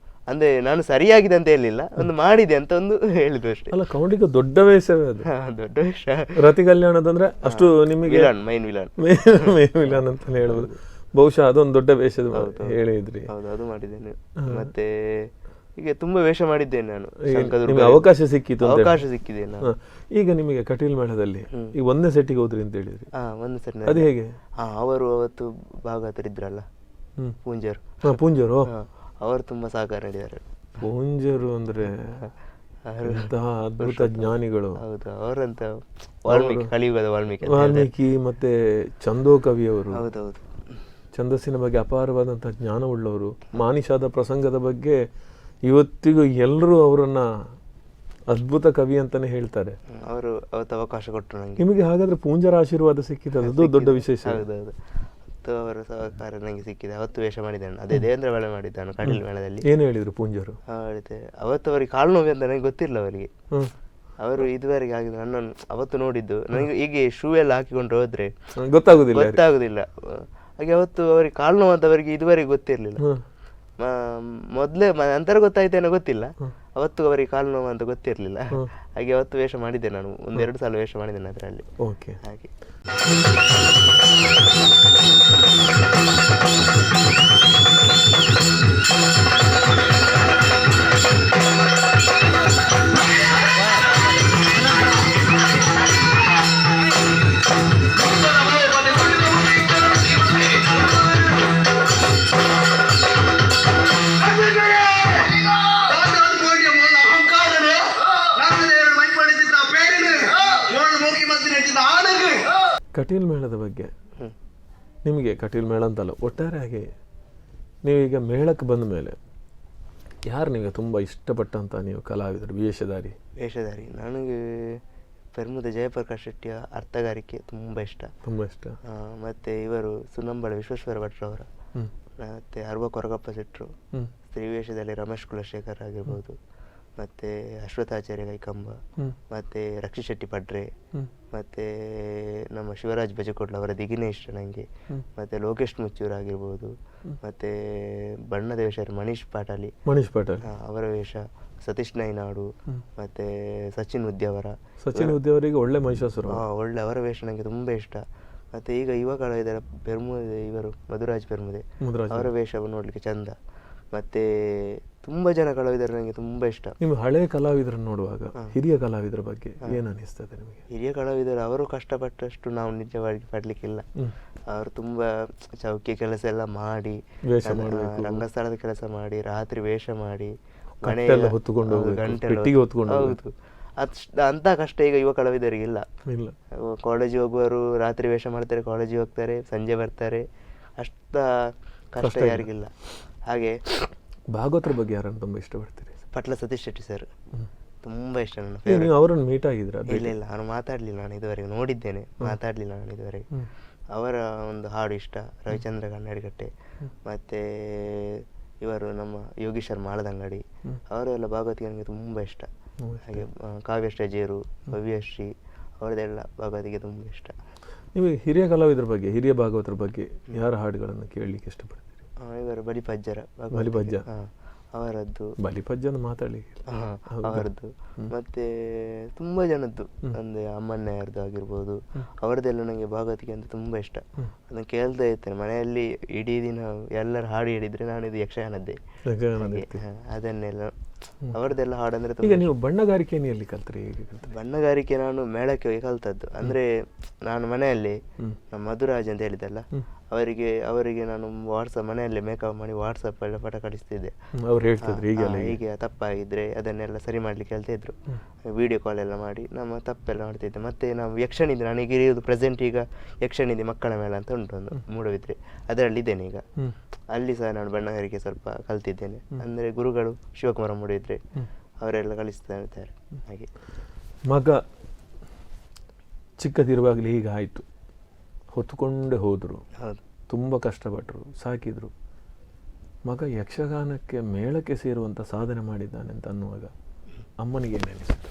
ಅಂದ್ರೆ ನಾನು ಸರಿಯಾಗಿದೆ ಅಂತ ಹೇಳಿಲ್ಲ, ಒಂದು ಮಾಡಿದೆ ಅಂತ ಒಂದು ಹೇಳಿದ್ರು ಅಷ್ಟೇ.
ಅಲ್ಲ ಕೌಂಡ್ಲಿಕ್ಕೆ ದೊಡ್ಡ ವೇಷವೇ ಅದು.
ದೊಡ್ಡ ವೇಷ.
ರತಿ ಕಲ್ಯಾಣದಂದ್ರೆ ಅಷ್ಟು ನಿಮಗೆ
ಮೈನ್ ವಿಲನ್,
ಮೇನ್ ವಿಲನ್ ಅಂತಲೇ ಹೇಳ್ಬೋದು. ಬಹುಶಃ ಅದೊಂದು ದೊಡ್ಡ ವೇಷದ ಹೇಳಿದ್ರಿ.
ಹೌದು, ಅದು ಮಾಡಿದ್ದೇನೆ. ಮತ್ತೆ ಈಗ ತುಂಬಾ ವೇಷ ಮಾಡಿದ್ದೇನೆ ನಾನು.
ನಿಮಗೆ ಅವಕಾಶ ಸಿಕ್ಕಿತು,
ಅವಕಾಶ ಸಿಕ್ಕಿದೆ.
ಈಗ ನಿಮಗೆ ಕಟೀಲ್ ಮೇಳದಲ್ಲಿ ಈಗ ಒಂದೇ ಸೆಟ್ಟಿಗೆ ಹೋದ್ರಿ ಅಂತ ಹೇಳಿದ್ರಿ.
ಒಂದೇ ಸೆಟ್.
ಅದು ಹೇಗೆ?
ಅವರು ಅವತ್ತು ಭಾಗವತರಿದ್ರಲ್ಲ, ಪೂಂಜರು.
ಪೂಂಜರು
ಅವರು ತುಂಬಾ ಸಹಕಾರ ನೀಡಿದ್ದಾರೆ.
ಪೂಂಜರು ಅಂದ್ರೆ ಅಂತಹ ಅದ್ಭುತ ಜ್ಞಾನಿಗಳು.
ಹೌದು, ಅವರಂತ ವಾಲ್ಮೀಕಿ, ಕಲಿಯುಗದ ವಾಲ್ಮೀಕಿ,
ವಾಲ್ಮೀಕಿ ಮತ್ತೆ ಚಂದೋ ಕವಿಯವರು.
ಹೌದೌದು,
ಛಂದಸ್ಸಿನ ಬಗ್ಗೆ ಅಪಾರವಾದಂತಹ ಜ್ಞಾನವುಳ್ಳವರು. ಮಾನಿಷಾದ ಪ್ರಸಂಗದ ಬಗ್ಗೆ ಇವತ್ತಿಗೂ ಎಲ್ಲರೂ ಅವರನ್ನ ಅದ್ಭುತ ಕವಿ ಅಂತಾನೆ ಹೇಳ್ತಾರೆ.
ಅವರು ಅವತ್ತು ಅವಕಾಶ ಕೊಟ್ಟರು ನನಗೆ.
ನಿಮಗೆ ಹಾಗಾದ್ರೆ ಪೂಂಜರ ಆಶೀರ್ವಾದ ಸಿಕ್ಕಿದೆ, ಅದು ದೊಡ್ಡ ವಿಶೇಷ.
ಹೌದೌದು, ಅವರ ಸಹಕಾರ ನನಗೆ ಸಿಕ್ಕಿದೆ. ಅವತ್ತು ವೇಷ ಮಾಡಿದ್ದಾನೆ, ಅದೇ ದೇವೇಂದ್ರ ಬಳೆ ಮಾಡಿದ್ದಾನು ಕಟೀಲ್ ಮೇಳದಲ್ಲಿ.
ಏನು ಹೇಳಿದ್ರು ಪೂಂಜರು?
ಅವತ್ತು ಅವರಿಗೆ ಕಾಲು ನೋವು ಅಂತ ನನಗೆ ಗೊತ್ತಿಲ್ಲ ಅವರಿಗೆ. ಅವರು ಇದುವರೆಗೆ ಆಗಿದೆ ನನ್ನನ್ನು ಅವತ್ತು ನೋಡಿದ್ದು. ನನಗೆ ಹೀಗೆ ಶೂ ಎಲ್ಲ ಹಾಕಿಕೊಂಡು ಹೋದ್ರೆ
ಗೊತ್ತಾಗುದಿಲ್ಲ,
ಗೊತ್ತಾಗುದಿಲ್ಲ. ಹಾಗೆ ಅವತ್ತು ಅವರಿಗೆ ಕಾಲು ನೋವು ಅಂತ ಅವರಿಗೆ ಇದುವರೆಗೆ ಗೊತ್ತಿರಲಿಲ್ಲ. ಮೊದಲೇ ನಂತರ ಗೊತ್ತಾಯ್ತೇನೋ ಗೊತ್ತಿಲ್ಲ, ಅವತ್ತು ಅವರಿಗೆ ಕಾಲು ನೋವು ಅಂತ ಗೊತ್ತಿರಲಿಲ್ಲ. ಹಾಗೆ ಅವತ್ತು ವೇಷ ಮಾಡಿದ್ದೆ ನಾನು, ಒಂದೆರಡು ಸಲ ವೇಷ ಮಾಡಿದ್ದೇನೆ ಅದರಲ್ಲಿ.
ಓಕೆ,
ಹಾಗೆ.
ಕಟೀಲ್ ಮೇಳದ ಬಗ್ಗೆ ನಿಮಗೆ, ಕಟೀಲ್ ಮೇಳ ಅಂತಲ್ಲ ಒಟ್ಟಾರೆಯಾಗಿ ನೀವೀಗ ಮೇಳಕ್ಕೆ ಬಂದ ಮೇಲೆ ಯಾರು ನಿಮಗೆ ತುಂಬ ಇಷ್ಟಪಟ್ಟಂಥ ನೀವು ಕಲಾವಿದರು, ವೇಷಧಾರಿ?
ವೇಷಧಾರಿ ನನಗೆ ಪೆರ್ಮುದ ಜಯಪ್ರಕಾಶ್ ಶೆಟ್ಟಿಯ ಅರ್ಥಗಾರಿಕೆ ತುಂಬ ಇಷ್ಟ,
ತುಂಬ ಇಷ್ಟ.
ಮತ್ತು ಇವರು ಸುನ್ನಂಬಳ ವಿಶ್ವೇಶ್ವರ ಭಟ್ರವರ, ಮತ್ತು ಅರ್ವ ಕೊರಗಪ್ಪ ಶೆಟ್ಟರು, ಸ್ತ್ರೀ ವೇಷದಲ್ಲಿ ರಮೇಶ್ ಕುಲಶೇಖರ್ ಆಗಿರ್ಬೋದು, ಮತ್ತು ಅಶ್ವತ್ಥಾಚಾರ್ಯ ಕೈಕಂಬ, ಮತ್ತು ರಕ್ಷಿ ಶೆಟ್ಟಿ ಪಡ್ರೆ, ಮತ್ತು ನಮ್ಮ ಶಿವರಾಜ್ ಬಜಕೋಟ್ಲ ಅವರ ದಿಗಿನೇ ಇಷ್ಟ ನನಗೆ, ಮತ್ತು ಲೋಕೇಶ್ ಮುಚ್ಚೂರ್ ಆಗಿರ್ಬೋದು, ಮತ್ತು ಬಣ್ಣದ ವೇಷ ಮನೀಶ್ ಪಾಟಾಲಿ,
ಮನೀಶ್ ಪಾಟಾಲಿ
ಅವರ ವೇಷ, ಸತೀಶ್ ನೈನಾಡು, ಮತ್ತು ಸಚಿನ್ ಉದ್ಯಾವರ.
ಸಚಿನ್ ಉದ್ಯಾವರಿಗೆ ಒಳ್ಳೆ ಮಹಿಷಾಸುರ,
ಒಳ್ಳೆ ಅವರ ವೇಷ ನನಗೆ ತುಂಬ ಇಷ್ಟ. ಮತ್ತು ಈಗ ಯುವ ಕಲಾವಿದರ ಪೆರ್ಮುದೆ ಇವರು ಮಧುರಾಜ್ ಪೆರ್ಮುದೆ ಅವರ ವೇಷವನ್ನು ನೋಡಲಿಕ್ಕೆ ಚಂದ. ಮತ್ತು ತುಂಬ ಜನ ಕಲಾವಿದರು ನನಗೆ ತುಂಬ ಇಷ್ಟ.
ನಿಮ್ಮ ಹಳೆ ಕಲಾವಿದರನ್ನು ನೋಡುವಾಗ ಹಿರಿಯ ಕಲಾವಿದರ ಬಗ್ಗೆ ಏನು ಅನಿಸ್ತದೆ ನಿಮಗೆ?
ಹಿರಿಯ ಕಲಾವಿದರು ಅವರು ಕಷ್ಟಪಟ್ಟಷ್ಟು ನಾವು ನಿಜವಾಗಿ ಪಡಲಿಕ್ಕಿಲ್ಲ. ಅವರು ತುಂಬ ಚೌಕಿ ಕೆಲಸ ಎಲ್ಲ ಮಾಡಿ,
ವೇಷ ಮಾಡ್ಬೇಕು.
ರಂಗಸ್ಥಳದ ಕೆಲಸ ಮಾಡಿ, ರಾತ್ರಿ ವೇಷ ಮಾಡಿ,
ಕಟ್ಟೆಲ್ಲ
ಮನೆಯ
ಹೊತ್ತುಕೊಂಡು
ಹೌದು,
ಹೋಗ್ಬೇಕು,
ಗಂಟೆಲ್ಲ
ಪೆಟ್ಟಿಗೆ ಹೊತ್ಕೊಂಡು
ಹೌದು. ಅಷ್ಟು ಅಂಥ ಕಷ್ಟ ಈಗ ಯುವ ಕಲಾವಿದರಿಗೆ ಇಲ್ಲ.
ಇಲ್ಲ.
ಕಾಲೇಜಿಗೆ ಹೋಗುವವರು ರಾತ್ರಿ ವೇಷ ಮಾಡ್ತಾರೆ, ಕಾಲೇಜಿಗೆ ಹೋಗ್ತಾರೆ, ಸಂಜೆ ಬರ್ತಾರೆ. ಅಷ್ಟ ಕಷ್ಟ ಯಾರಿಗಿಲ್ಲ. ಹಾಗೆ
ಭಾಗವತರ ಬಗ್ಗೆ ಯಾರನ್ನು ತುಂಬ ಇಷ್ಟಪಡ್ತೀರಿ?
ಪಟ್ಲ ಸತೀಶ್ ಶೆಟ್ಟಿ ಸರ್ ತುಂಬ ಇಷ್ಟ ನನ್ನ
ಈಗ
favorite.
ನೀವು ಅವರನ್ನು ಮೀಟ್ ಆಗಿದ್ರಾ?
ಇಲ್ಲ ಇಲ್ಲ, ನಾನು ಮಾತಾಡಲಿಲ್ಲ. ನಾನು ಇದುವರೆಗೆ ನೋಡಿದ್ದೇನೆ, ಮಾತಾಡಲಿಲ್ಲ ನಾನು ಇದುವರೆಗೆ. ಅವರ ಒಂದು ಹಾಡು ಇಷ್ಟ, ರವಿಚಂದ್ರ ಕನ್ನಡಿಕಟ್ಟೆ, ಮತ್ತು ಇವರು ನಮ್ಮ ಯೋಗೀಶ್ವರ್ ಮಾಳದಂಗಡಿ, ಅವರೆಲ್ಲ ಭಾಗವತಿಗೆ ನನಗೆ ತುಂಬ ಇಷ್ಟ. ಹಾಗೆ ಕಾವ್ಯಶ್ರೀ ಅಜೇರು, ಭವ್ಯಶ್ರೀ, ಅವರದೆಲ್ಲ ಭಾಗವತಿಗೆ ತುಂಬ ಇಷ್ಟ.
ನೀವು ಹಿರಿಯ ಕಲಾವಿದರ ಬಗ್ಗೆ, ಹಿರಿಯ ಭಾಗವತರ ಬಗ್ಗೆ ಯಾರ ಹಾಡುಗಳನ್ನು ಕೇಳಲಿಕ್ಕೆ ಇಷ್ಟಪಡ್ತೀರಿ?
ಇವರು ಬಲಿಪಜ್ಜರ ಭಾಗವತಿಗೆ.
ಬಲಿಪಜ್ಜ.
ಅವರದ್ದು.
ಬಲಿಪಜ್ಜನ ಮಾತಾಡಲಿಕ್ಕೆ
ಅವರದ್ದು ಮತ್ತೆ ತುಂಬ ಜನದ್ದು, ಅಂದರೆ ಅಮ್ಮಣ್ಣಯ್ಯರದ್ದು ಆಗಿರ್ಬೋದು, ಅವರದ್ದೆಲ್ಲ ನನಗೆ ಭಾಗವತಿಗೆ ಅಂತ ತುಂಬ ಇಷ್ಟ. ಅದನ್ನು ಕೇಳ್ತಾ ಇರ್ತೇನೆ ಮನೆಯಲ್ಲಿ ಇಡೀ ದಿನ. ಎಲ್ಲರೂ ಹಾಡು ಹೇಳಿದ್ರೆ ನಾನು ಇದು ಯಕ್ಷಗಾನದ್ದೇ,
ಯಕ್ಷಗಾನದ್ದೇ.
ಹಾಗೆ, ಅದನ್ನೆಲ್ಲ ಅವರದ್ದೆಲ್ಲ ಹಾಡಂದ್ರೆ
ಈಗ
ತುಂಬ.
ನೀವು ಬಣ್ಣಗಾರಿಕೆಯನ್ನು ಎಲ್ಲಿ ಕಲ್ತ್ರಿ, ಹೇಗೆ ಕಲ್ತ್ರಿ?
ಬಣ್ಣಗಾರಿಕೆ ನಾನು ಮೇಳಕ್ಕೆ ಹೋಗಿ ಕಲ್ತದ್ದು. ಅಂದರೆ ನಾನು ಮನೆಯಲ್ಲಿ ನಮ್ಮ ಮಧುರಾಜ್ ಅಂತ ಹೇಳಿದಲ್ಲ, ಅವರಿಗೆ ಅವರಿಗೆ ನಾನು ವಾಟ್ಸಪ್ ಮನೆಯಲ್ಲೇ ಮೇಕಪ್ ಮಾಡಿ ವಾಟ್ಸಪ್ ಎಲ್ಲ ಪಟ ಕಳಿಸ್ತಿದ್ದೆ.
ಅವ್ರು ಹೇಳ್ತಿದ್ರು ಹೀಗೆ ಅಲ್ಲ
ಹೀಗೆ ತಪ್ಪಾಗಿದ್ರೆ ಅದನ್ನೆಲ್ಲ ಸರಿ ಮಾಡ್ಲಿಕ್ಕೆ ಹೇಳ್ತಾ ಇದ್ರು. ವಿಡಿಯೋ ಕಾಲ್ ಎಲ್ಲ ಮಾಡಿ ನಮ್ಮ ತಪ್ಪೆಲ್ಲ ಮಾಡ್ತಿದ್ದೆ. ಮತ್ತೆ ನಾವು ಯಕ್ಷನಿಧಿ, ನನಗೆ ಇರುವುದು ಪ್ರೆಸೆಂಟ್ ಈಗ ಯಕ್ಷನಿಧಿ ಮಕ್ಕಳ ಮೇಳ ಅಂತ ಉಂಟು ಒಂದು ಮೂಡಬಿದ್ರೆ, ಅದರಲ್ಲಿದ್ದೇನೆ ಈಗ. ಅಲ್ಲಿ ಸಹ ನಾನು ಬಣ್ಣಗಾರಿಕೆ ಸ್ವಲ್ಪ ಕಲ್ತಿದ್ದೇನೆ. ಅಂದರೆ ಗುರುಗಳು ಶಿವಕುಮಾರ ಮೂಡಿದ್ರೆ ಅವರೆಲ್ಲ ಕಲಿಸ್ತಾ ಇರ್ತಾರೆ. ಹಾಗೆ
ಮಗ ಚಿಕ್ಕದಿರುವಾಗಲೇ ಹೀಗೆ ಆಯಿತು, ಹೊತ್ತುಕೊಂಡೇ ಹೋದರು,
ಹೌದು,
ತುಂಬ ಕಷ್ಟಪಟ್ಟರು, ಸಾಕಿದರು. ಮಗ ಯಕ್ಷಗಾನಕ್ಕೆ ಮೇಳಕ್ಕೆ ಸೇರುವಂಥ ಸಾಧನೆ ಮಾಡಿದ್ದಾನೆ ಅಂತ ಅನ್ನುವಾಗ ಅಮ್ಮನಿಗೆ ಏನು ಅನಿಸಿತು?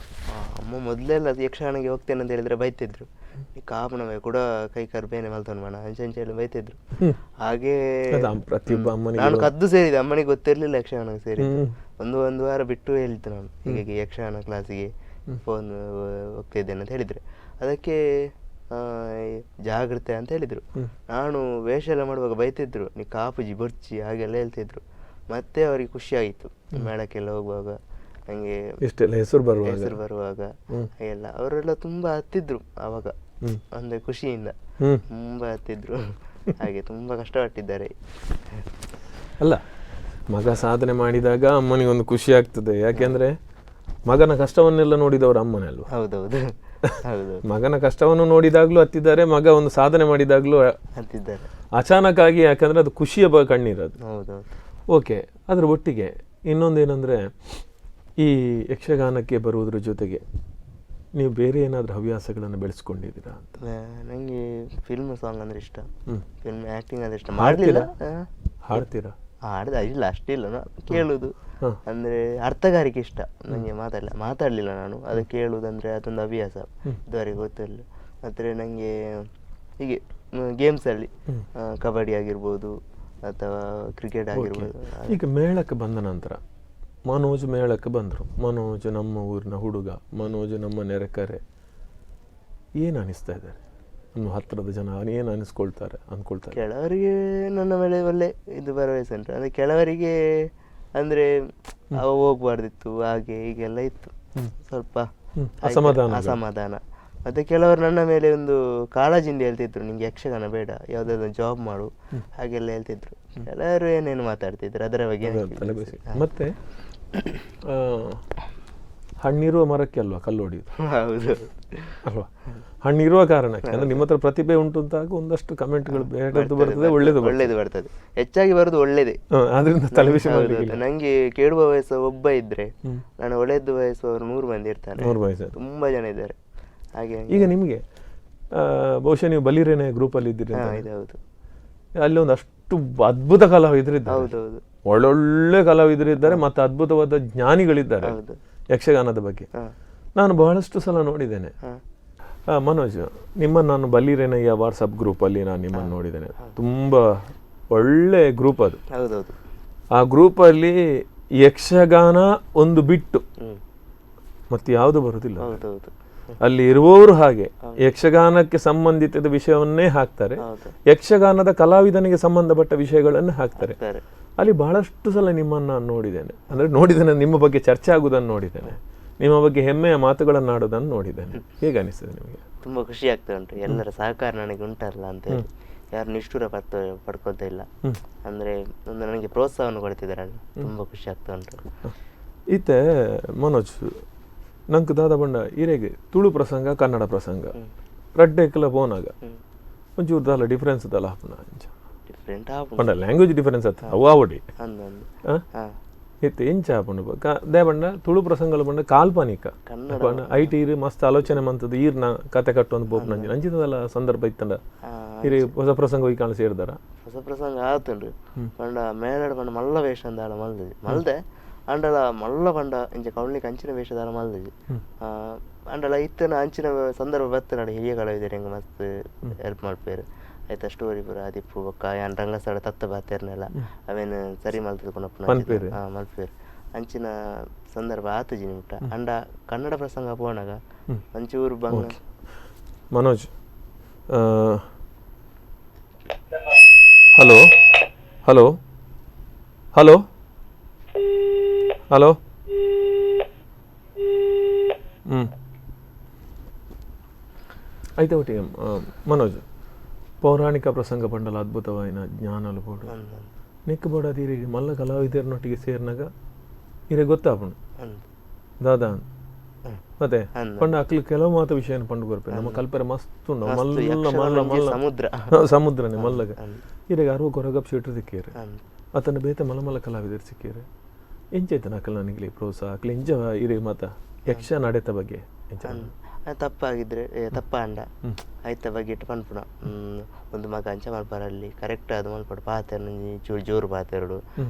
ಅಮ್ಮ ಮೊದಲೆಲ್ಲ ಅದು ಯಕ್ಷಗಾನಕ್ಕೆ ಹೋಗ್ತೇನೆ ಅಂತ ಹೇಳಿದ್ರೆ ಬೈತಿದ್ರು. ಈ ಕಾಪುನವೇ ಕೂಡ ಕೈ ಕಾಲು ಬೇನೆ ಮಲ್ತೊಂಡು ಮಾಡ ಅಂಚೆ ಎಲ್ಲ ಬೈತಿದ್ರು. ಹಾಗೆ
ಅದು ಪ್ರತಿಯೊಬ್ಬ ಅಮ್ಮನಿಗೆ
ನಾನು ಕದ್ದು ಸೇರಿದೆ, ಅಮ್ಮನಿಗೆ ಗೊತ್ತಿರಲಿಲ್ಲ ಯಕ್ಷಗಾನಕ್ಕೆ ಸೇರಿದ್ದು. ಒಂದು ಒಂದು ವಾರ ಬಿಟ್ಟು ಹೇಳಿದ್ದು ನಾನು, ಹೀಗಾಗಿ ಯಕ್ಷಗಾನ ಕ್ಲಾಸಿಗೆ ಫೋನ್ ಹೋಗ್ತಿದ್ದೇನೆ ಅಂತ ಹೇಳಿದರೆ ಅದಕ್ಕೆ ಜಾಗ್ರತೆ ಅಂತ ಹೇಳಿದರು. ನಾನು ವೇಷ ಎಲ್ಲ ಮಾಡುವಾಗ ಬೈತಿದ್ರು, ನೀ ಕಾಪುಜಿ ಬೊರ್ಚಿ ಹಾಗೆಲ್ಲ ಹೇಳ್ತಿದ್ರು. ಮತ್ತೆ ಅವರಿಗೆ ಖುಷಿ ಆಯಿತು ಮೇಳಕ್ಕೆಲ್ಲ ಹೋಗುವಾಗ ನನಗೆ
ಇಷ್ಟೆಲ್ಲ ಹೆಸರು ಬರುವಾಗ,
ಹೆಸರು ಬರುವಾಗ ಎಲ್ಲ ಅವರೆಲ್ಲ ತುಂಬ ಹತ್ತಿದ್ರು ಆವಾಗ, ಅಂದರೆ ಖುಷಿಯಿಂದ ತುಂಬ ಹತ್ತಿದ್ರು. ಹಾಗೆ ತುಂಬ ಕಷ್ಟಪಟ್ಟಿದ್ದಾರೆ.
ಅಲ್ಲ, ಮಗ ಸಾಧನೆ ಮಾಡಿದಾಗ ಅಮ್ಮನಿಗೆ ಒಂದು ಖುಷಿ ಆಗ್ತದೆ. ಯಾಕೆಂದ್ರೆ ಮಗನ ಕಷ್ಟವನ್ನೆಲ್ಲ ನೋಡಿದವರು ಅಮ್ಮನೇ ಅಲ್ವಾ?
ಹೌದೌದು ಹೌದು.
ಮಗನ ಕಷ್ಟವನ್ನು ನೋಡಿದಾಗ್ಲೂ ಹತ್ತಿದ್ದಾರೆ, ಮಗ ಒಂದು ಸಾಧನೆ ಮಾಡಿದಾಗ್ಲೂ
ಹತ್ತಿದ್ದಾರೆ
ಅಚಾನಕ್ ಆಗಿ. ಯಾಕಂದ್ರೆ ಅದು ಖುಷಿಯ ಕಣ್ಣೀರದು.
ಹೌದೌದು.
ಓಕೆ, ಅದರ ಒಟ್ಟಿಗೆ ಇನ್ನೊಂದೇನೆಂದರೆ, ಈ ಯಕ್ಷಗಾನಕ್ಕೆ ಬರುವುದರ ಜೊತೆಗೆ ನೀವು ಬೇರೆ ಏನಾದರೂ ಹವ್ಯಾಸಗಳನ್ನು ಬೆಳೆಸ್ಕೊಂಡಿದ್ದೀರಾ ಅಂತ?
ನನಗೆ ಫಿಲ್ಮ್ ಸಾಂಗ್ ಅಂದ್ರೆ ಇಷ್ಟ, ಫಿಲ್ಮ್ ಆ್ಯಕ್ಟಿಂಗ್ ಅಂದ್ರೆ ಇಷ್ಟ. ಮಾಡಲಿಲ್ಲ.
ಹಾಡ್ತೀರಾ?
ಹಾಡ್ದ ಇಲ್ಲ, ಅಷ್ಟಿಲ್ಲ, ಕೇಳುವುದು. ಅಂದರೆ ಅರ್ಥಗಾರಿಕೆ ಇಷ್ಟ ನನಗೆ. ಮಾತಾಡಲಿಲ್ಲ ನಾನು, ಅದು ಕೇಳುವುದಂದರೆ ಅದೊಂದು ಹವ್ಯಾಸ ಇದುವರೆಗೆ ಗೊತ್ತಿರಲಿಲ್ಲ. ಮತ್ತು ನನಗೆ ಹೀಗೆ ಗೇಮ್ಸಲ್ಲಿ ಕಬಡ್ಡಿ ಆಗಿರ್ಬೋದು ಅಥವಾ ಕ್ರಿಕೆಟ್ ಆಗಿರ್ಬೋದು.
ಈಗ ಮೇಳಕ್ಕೆ ಬಂದ ನಂತರ ಮನೋಜ್ ಮೇಳಕ್ಕೆ ಬಂದರು, ಮನೋಜ್ ನಮ್ಮ ಊರಿನ ಹುಡುಗ, ಮನೋಜ್ ನಮ್ಮ ನೆರೆಕರೆ, ಏನು ಅನಿಸ್ತಾ ಇದ್ದಾರೆ ನಮ್ಮ ಹತ್ತಿರದ ಜನ, ಏನು ಅನಿಸ್ಕೊಳ್ತಾರೆ ಅಂದ್ಕೊಳ್ತಾರೆ?
ಕೆಲವರಿಗೆ ನನ್ನ ಮೇಲೆ ಒಳ್ಳೆ ಇದು ಭರವಸೆ ಉಂಟು. ಅಂದರೆ ಕೆಲವರಿಗೆ ಅಂದರೆ ಅವ ಹೋಗ್ಬಾರ್ದಿತ್ತು ಹಾಗೆ ಹೀಗೆಲ್ಲ ಇತ್ತು ಸ್ವಲ್ಪ
ಅಸಮಾಧಾನ.
ಅಸಮಾಧಾನ. ಮತ್ತೆ ಕೆಲವರು ನನ್ನ ಮೇಲೆ ಒಂದು ಕಾಳಜಿಯಿಂದ ಹೇಳ್ತಿದ್ರು, ನಿಂಗೆ ಯಕ್ಷಗಾನ ಬೇಡ, ಯಾವುದಾದ್ರು ಜಾಬ್ ಮಾಡು ಹಾಗೆಲ್ಲ ಹೇಳ್ತಿದ್ರು. ಕೆಲವರು ಏನೇನು ಮಾತಾಡ್ತಿದ್ರು ಅದರ ಬಗ್ಗೆ.
ಮತ್ತೆ ಹಣ್ಣಿರುವ ಮರಕ್ಕೆ ಅಲ್ವಾ ಕಲ್ಲು ಹೊಡೆಯುದು?
ಹೌದು
ಅಲ್ವಾ, ಹಣ್ಣಿರುವ ಕಾರಣಕ್ಕೆ. ಅಂದ್ರೆ ನಿಮ್ಮ ಹತ್ರ ಪ್ರತಿಭೆ ಉಂಟು ಅಂತ ಒಂದಷ್ಟು ಕಮೆಂಟ್ಗಳು ಬೇಡದ್ದು ಬರ್ತದೆ, ಒಳ್ಳೇದು
ಒಳ್ಳೇದು ಬರ್ತದೆ, ಹೆಚ್ಚಾಗಿ ಬರೋದು ಒಳ್ಳೇದೇ.
ಆದ್ರಿಂದ ತಲೆಬಿಸಿ
ಹೌದು. ನಂಗೆ ಕೇಳುವ ವಯಸ್ಸು ಒಬ್ಬ ಇದ್ರೆ ನಾನು ಒಳ್ಳೇದು ಬಯಸುವವರು 100 ಮಂದಿ ಇರ್ತಾರೆ, ತುಂಬಾ ಜನ ಇದ್ದಾರೆ. ಹಾಗೆ
ಈಗ ನಿಮಗೆ ಬಹುಶಃ ನೀವು ಬಲಿರೇನೆ ಗ್ರೂಪ್ ಅಲ್ಲಿ ಇದ್ದೀರಿ,
ಹೌದು,
ಅಲ್ಲಿ ಒಂದು ಅಷ್ಟು ಅದ್ಭುತ ಕಲಾವಿದರಿದ್ದಾರೆ,
ಹೌದೌದು,
ಒಳ್ಳೊಳ್ಳೆ ಕಲಾವಿದರಿದ್ದಾರೆ ಮತ್ತು ಅದ್ಭುತವಾದ ಜ್ಞಾನಿಗಳಿದ್ದಾರೆ ಯಕ್ಷಗಾನದ ಬಗ್ಗೆ. ನಾನು ಬಹಳಷ್ಟು ಸಲ ನೋಡಿದ್ದೇನೆ. ಮನೋಜ್, ನಿಮ್ಮನ್ನು ನಾನು ಬಲಿರೇನಯ್ಯ ವಾಟ್ಸಪ್ ಗ್ರೂಪಲ್ಲಿ ನಾನು ನಿಮ್ಮನ್ನು ನೋಡಿದ್ದೇನೆ. ತುಂಬ ಒಳ್ಳೆ ಗ್ರೂಪ್ ಅದು.
ಹೌದೌದು.
ಆ ಗ್ರೂಪಲ್ಲಿ ಯಕ್ಷಗಾನ ಒಂದು ಬಿಟ್ಟು ಮತ್ತೆ ಯಾವುದು ಬರುವುದಿಲ್ಲ.
ಹೌದೌದು.
ಅಲ್ಲಿ ಇರುವವರು ಹಾಗೆ ಯಕ್ಷಗಾನಕ್ಕೆ ಸಂಬಂಧಿಸಿದ ವಿಷಯವನ್ನೇ ಹಾಕ್ತಾರೆ, ಯಕ್ಷಗಾನದ ಕಲಾವಿದನಿಗೆ ಸಂಬಂಧಪಟ್ಟ ವಿಷಯಗಳನ್ನು ಹಾಕ್ತಾರೆ. ಅಲ್ಲಿ ಬಹಳಷ್ಟು ಸಲ ನಿಮ್ಮನ್ನು ನಾನು ನೋಡಿದ್ದೇನೆ, ಅಂದರೆ ನೋಡಿದ್ದೇನೆ, ನಿಮ್ಮ ಬಗ್ಗೆ ಚರ್ಚೆ ಆಗುವುದನ್ನು ನೋಡಿದ್ದೇನೆ, ನಿಮ್ಮ ಬಗ್ಗೆ ಹೆಮ್ಮೆಯ ಮಾತುಗಳನ್ನು ಆಡೋದನ್ನು ನೋಡಿದ್ದೇನೆ. ಹೇಗೆ ಅನಿಸ್ತದೆ ನಿಮಗೆ?
ತುಂಬ ಖುಷಿ ಆಗ್ತಾ ಉಂಟು, ಎಲ್ಲರ ಸಹಕಾರ ನನಗೆ ಉಂಟಲ್ಲ ಅಂತ ಹೇಳಿ. ಯಾರು ನಿಷ್ಠುರ ಪಡ್ಕೊಳ್ತಾ ಇಲ್ಲ, ಅಂದರೆ ಒಂದು ನನಗೆ ಪ್ರೋತ್ಸಾಹವನ್ನು ಕೊಡ್ತಿದ್ದಾರಲ್ಲ, ತುಂಬ ಖುಷಿ ಆಗ್ತಾ ಉಂಟು.
ಇತ್ತೆ ಮನೋಜ್, ನಂಗೆ ದಾದ ಬಂಡ ಇರೆಗೆ ತುಳು ಪ್ರಸಂಗ ಕನ್ನಡ ಪ್ರಸಂಗ ರಡ್ಡೆಕ್ಲ ಪೋನಾಗ ಒಂಚೂರು ದಾಲ ಡಿಫರೆನ್ಸ್ ದಾಲ ಹಾಪುನ
ಡಿಫರೆಂಟ್
ಪಂಡ ಲ್ಯಾಂಗ್ವೇಜ್ ಡಿಫರೆನ್ಸ್ ಆತ ಅವು ಆವಡಿ ಇತ್ತು ಎಂಚ ಹಾಪುಂಡು they ಬಂಡ ತುಳು ಪ್ರಸಂಗಲ ಬಂಡ ಕಾಲ್ಪನಿಕ ಪಂಡ I T ಇರು ಮಸ್ತ್ ಆಲೋಚನೆ ಮಂತದ್ದು ಈರ್ನ ಕತೆ ಕಟ್ಟೊಂದು ಪೋಪು ನಂಜಿ ನಂಜಿದಲ್ಲ ಸಂದರ್ಭ ಇತ್ತಂಡ ಇರಿ ಹೊಸ ಪ್ರಸಂಗ ಹೋಗಿ ಕಾಣ ಸೇರಿದಾರ.
ಹೊಸ ಪ್ರಸಂಗ ಆತುಂಡು ಪಂಡ ಮೇಲಡ ಪಂಡ ಮಲ್ಲ ವೇಷ ಅಂದಾಳ ಮಲ್ದಜಿ ಮಲ್ದೆ ಅಂಡಲ ಮಲ್ಲ ಪಂಡ ಇಂಚ ಕೌಳ್ನಿಗೆ ಅಂಚಿನ ವೇಷದಾಳ ಮಲ್ದಜಿ ಅಂಡಲ ಇತ್ತನ ಅಂಚಿನ ಸಂದರ್ಭ ಬತ್ತನಾಡು ಹಿರಿಯ ಕಲಾವಿದರು ಹೆಂಗೆ ಮಸ್ತ್ ಹೆಲ್ಪ್ ಮಾಡ್ಪೇರು ಆಯ್ತಾ. ಸ್ಟೋರಿ ಪೂರ ಆದಿಪ್ಪು ಬೊಕ್ಕ ಯಾನ್ ರಂಗಸ್ಥಳ ತತ್ತ ಬಾತೇರ್ನೆಲ್ಲ ಅವೇನು ಸರಿ ಮಲ್ತದ ಕೊನಪ್ಪು ಮಲ್ಪೇರು ಅಂಚಿನ ಸಂದರ್ಭ ಆತುಜಿ ನಿಮಿಟ. ಅಂಡ ಕನ್ನಡ ಪ್ರಸಂಗ ಪೋನಾಗ ಒಂಚೂರು ಬಂಗ.
Manoj, hello hello hello hello. అయితే ఒకటి మనోజ్, ಪೌರಾಣಿಕ ಪ್ರಸಂಗ ಪಂಡಲ ಅದ್ಭುತವಾಯಿನ ಜ್ಞಾನಲು ಬೋಡು ನೆಕ್ ಬೋಡ ತೀರಿಗೆ ಮಲ್ಲ ಕಲಾವಿದರನೊಟ್ಟಿಗೆ ಸೇರಿನಾಗ ಇರೆ ಗೊತ್ತಾಪುಂಡು ದಾದಾ ಮತ್ತೆ ಪಂಡ ಅಕ್ಲು ಕೆಲವು ಮಾತು ವಿಷಯನ ಪಂಡು ಕೊರ್ಪೆ ನಮ್ಮ ಕಲ್ಪರೆ ಮಸ್ತ್ ಉಂಡು ಮಲ್ಲ ಮಲ್ಲ ಮಲ್ಲ
ಸಮುದ್ರ
ಸಮುದ್ರನೇ ಮಲ್ಲಗ ಇರೆಗೆ ಅರುವ ಕೊರಗಪ್ ಶೀಟ್ರು ಸಿಕ್ಕೇರೆ ಅತನ ಬೇತೆ ಮಲ್ಲ ಮಲ್ಲ ಕಲಾವಿದರು ಸಿಕ್ಕೇರೆ ಎಂಚೈತನ ಅಕಲ್ ನನಗೆ ಪ್ರೋತ್ಸಾಹ ಅಕ್ಲು ಎಂಚ ಇರೆ ಮಾತ ಯಕ್ಷ ನಡೆತ ಬಗ್ಗೆ ಎಂಚ
ತಪ್ಪಾಗಿದ್ರೆ ತಪ್ಪ ಅಂಡ ಆಯ್ತ ಬಗ್ಗೆ ಇಟ್ಟು ಪನ್ಪುಣ ಒಂದು ಮಗ ಅಂಚ ಮಲ್ಪರಲ್ಲಿ ಕರೆಕ್ಟ್ ಅದು ಮಲ್ಪಡು ಪಾತೆರ್ ಚೂರು ಜೋರು ಪಾತೆರಡು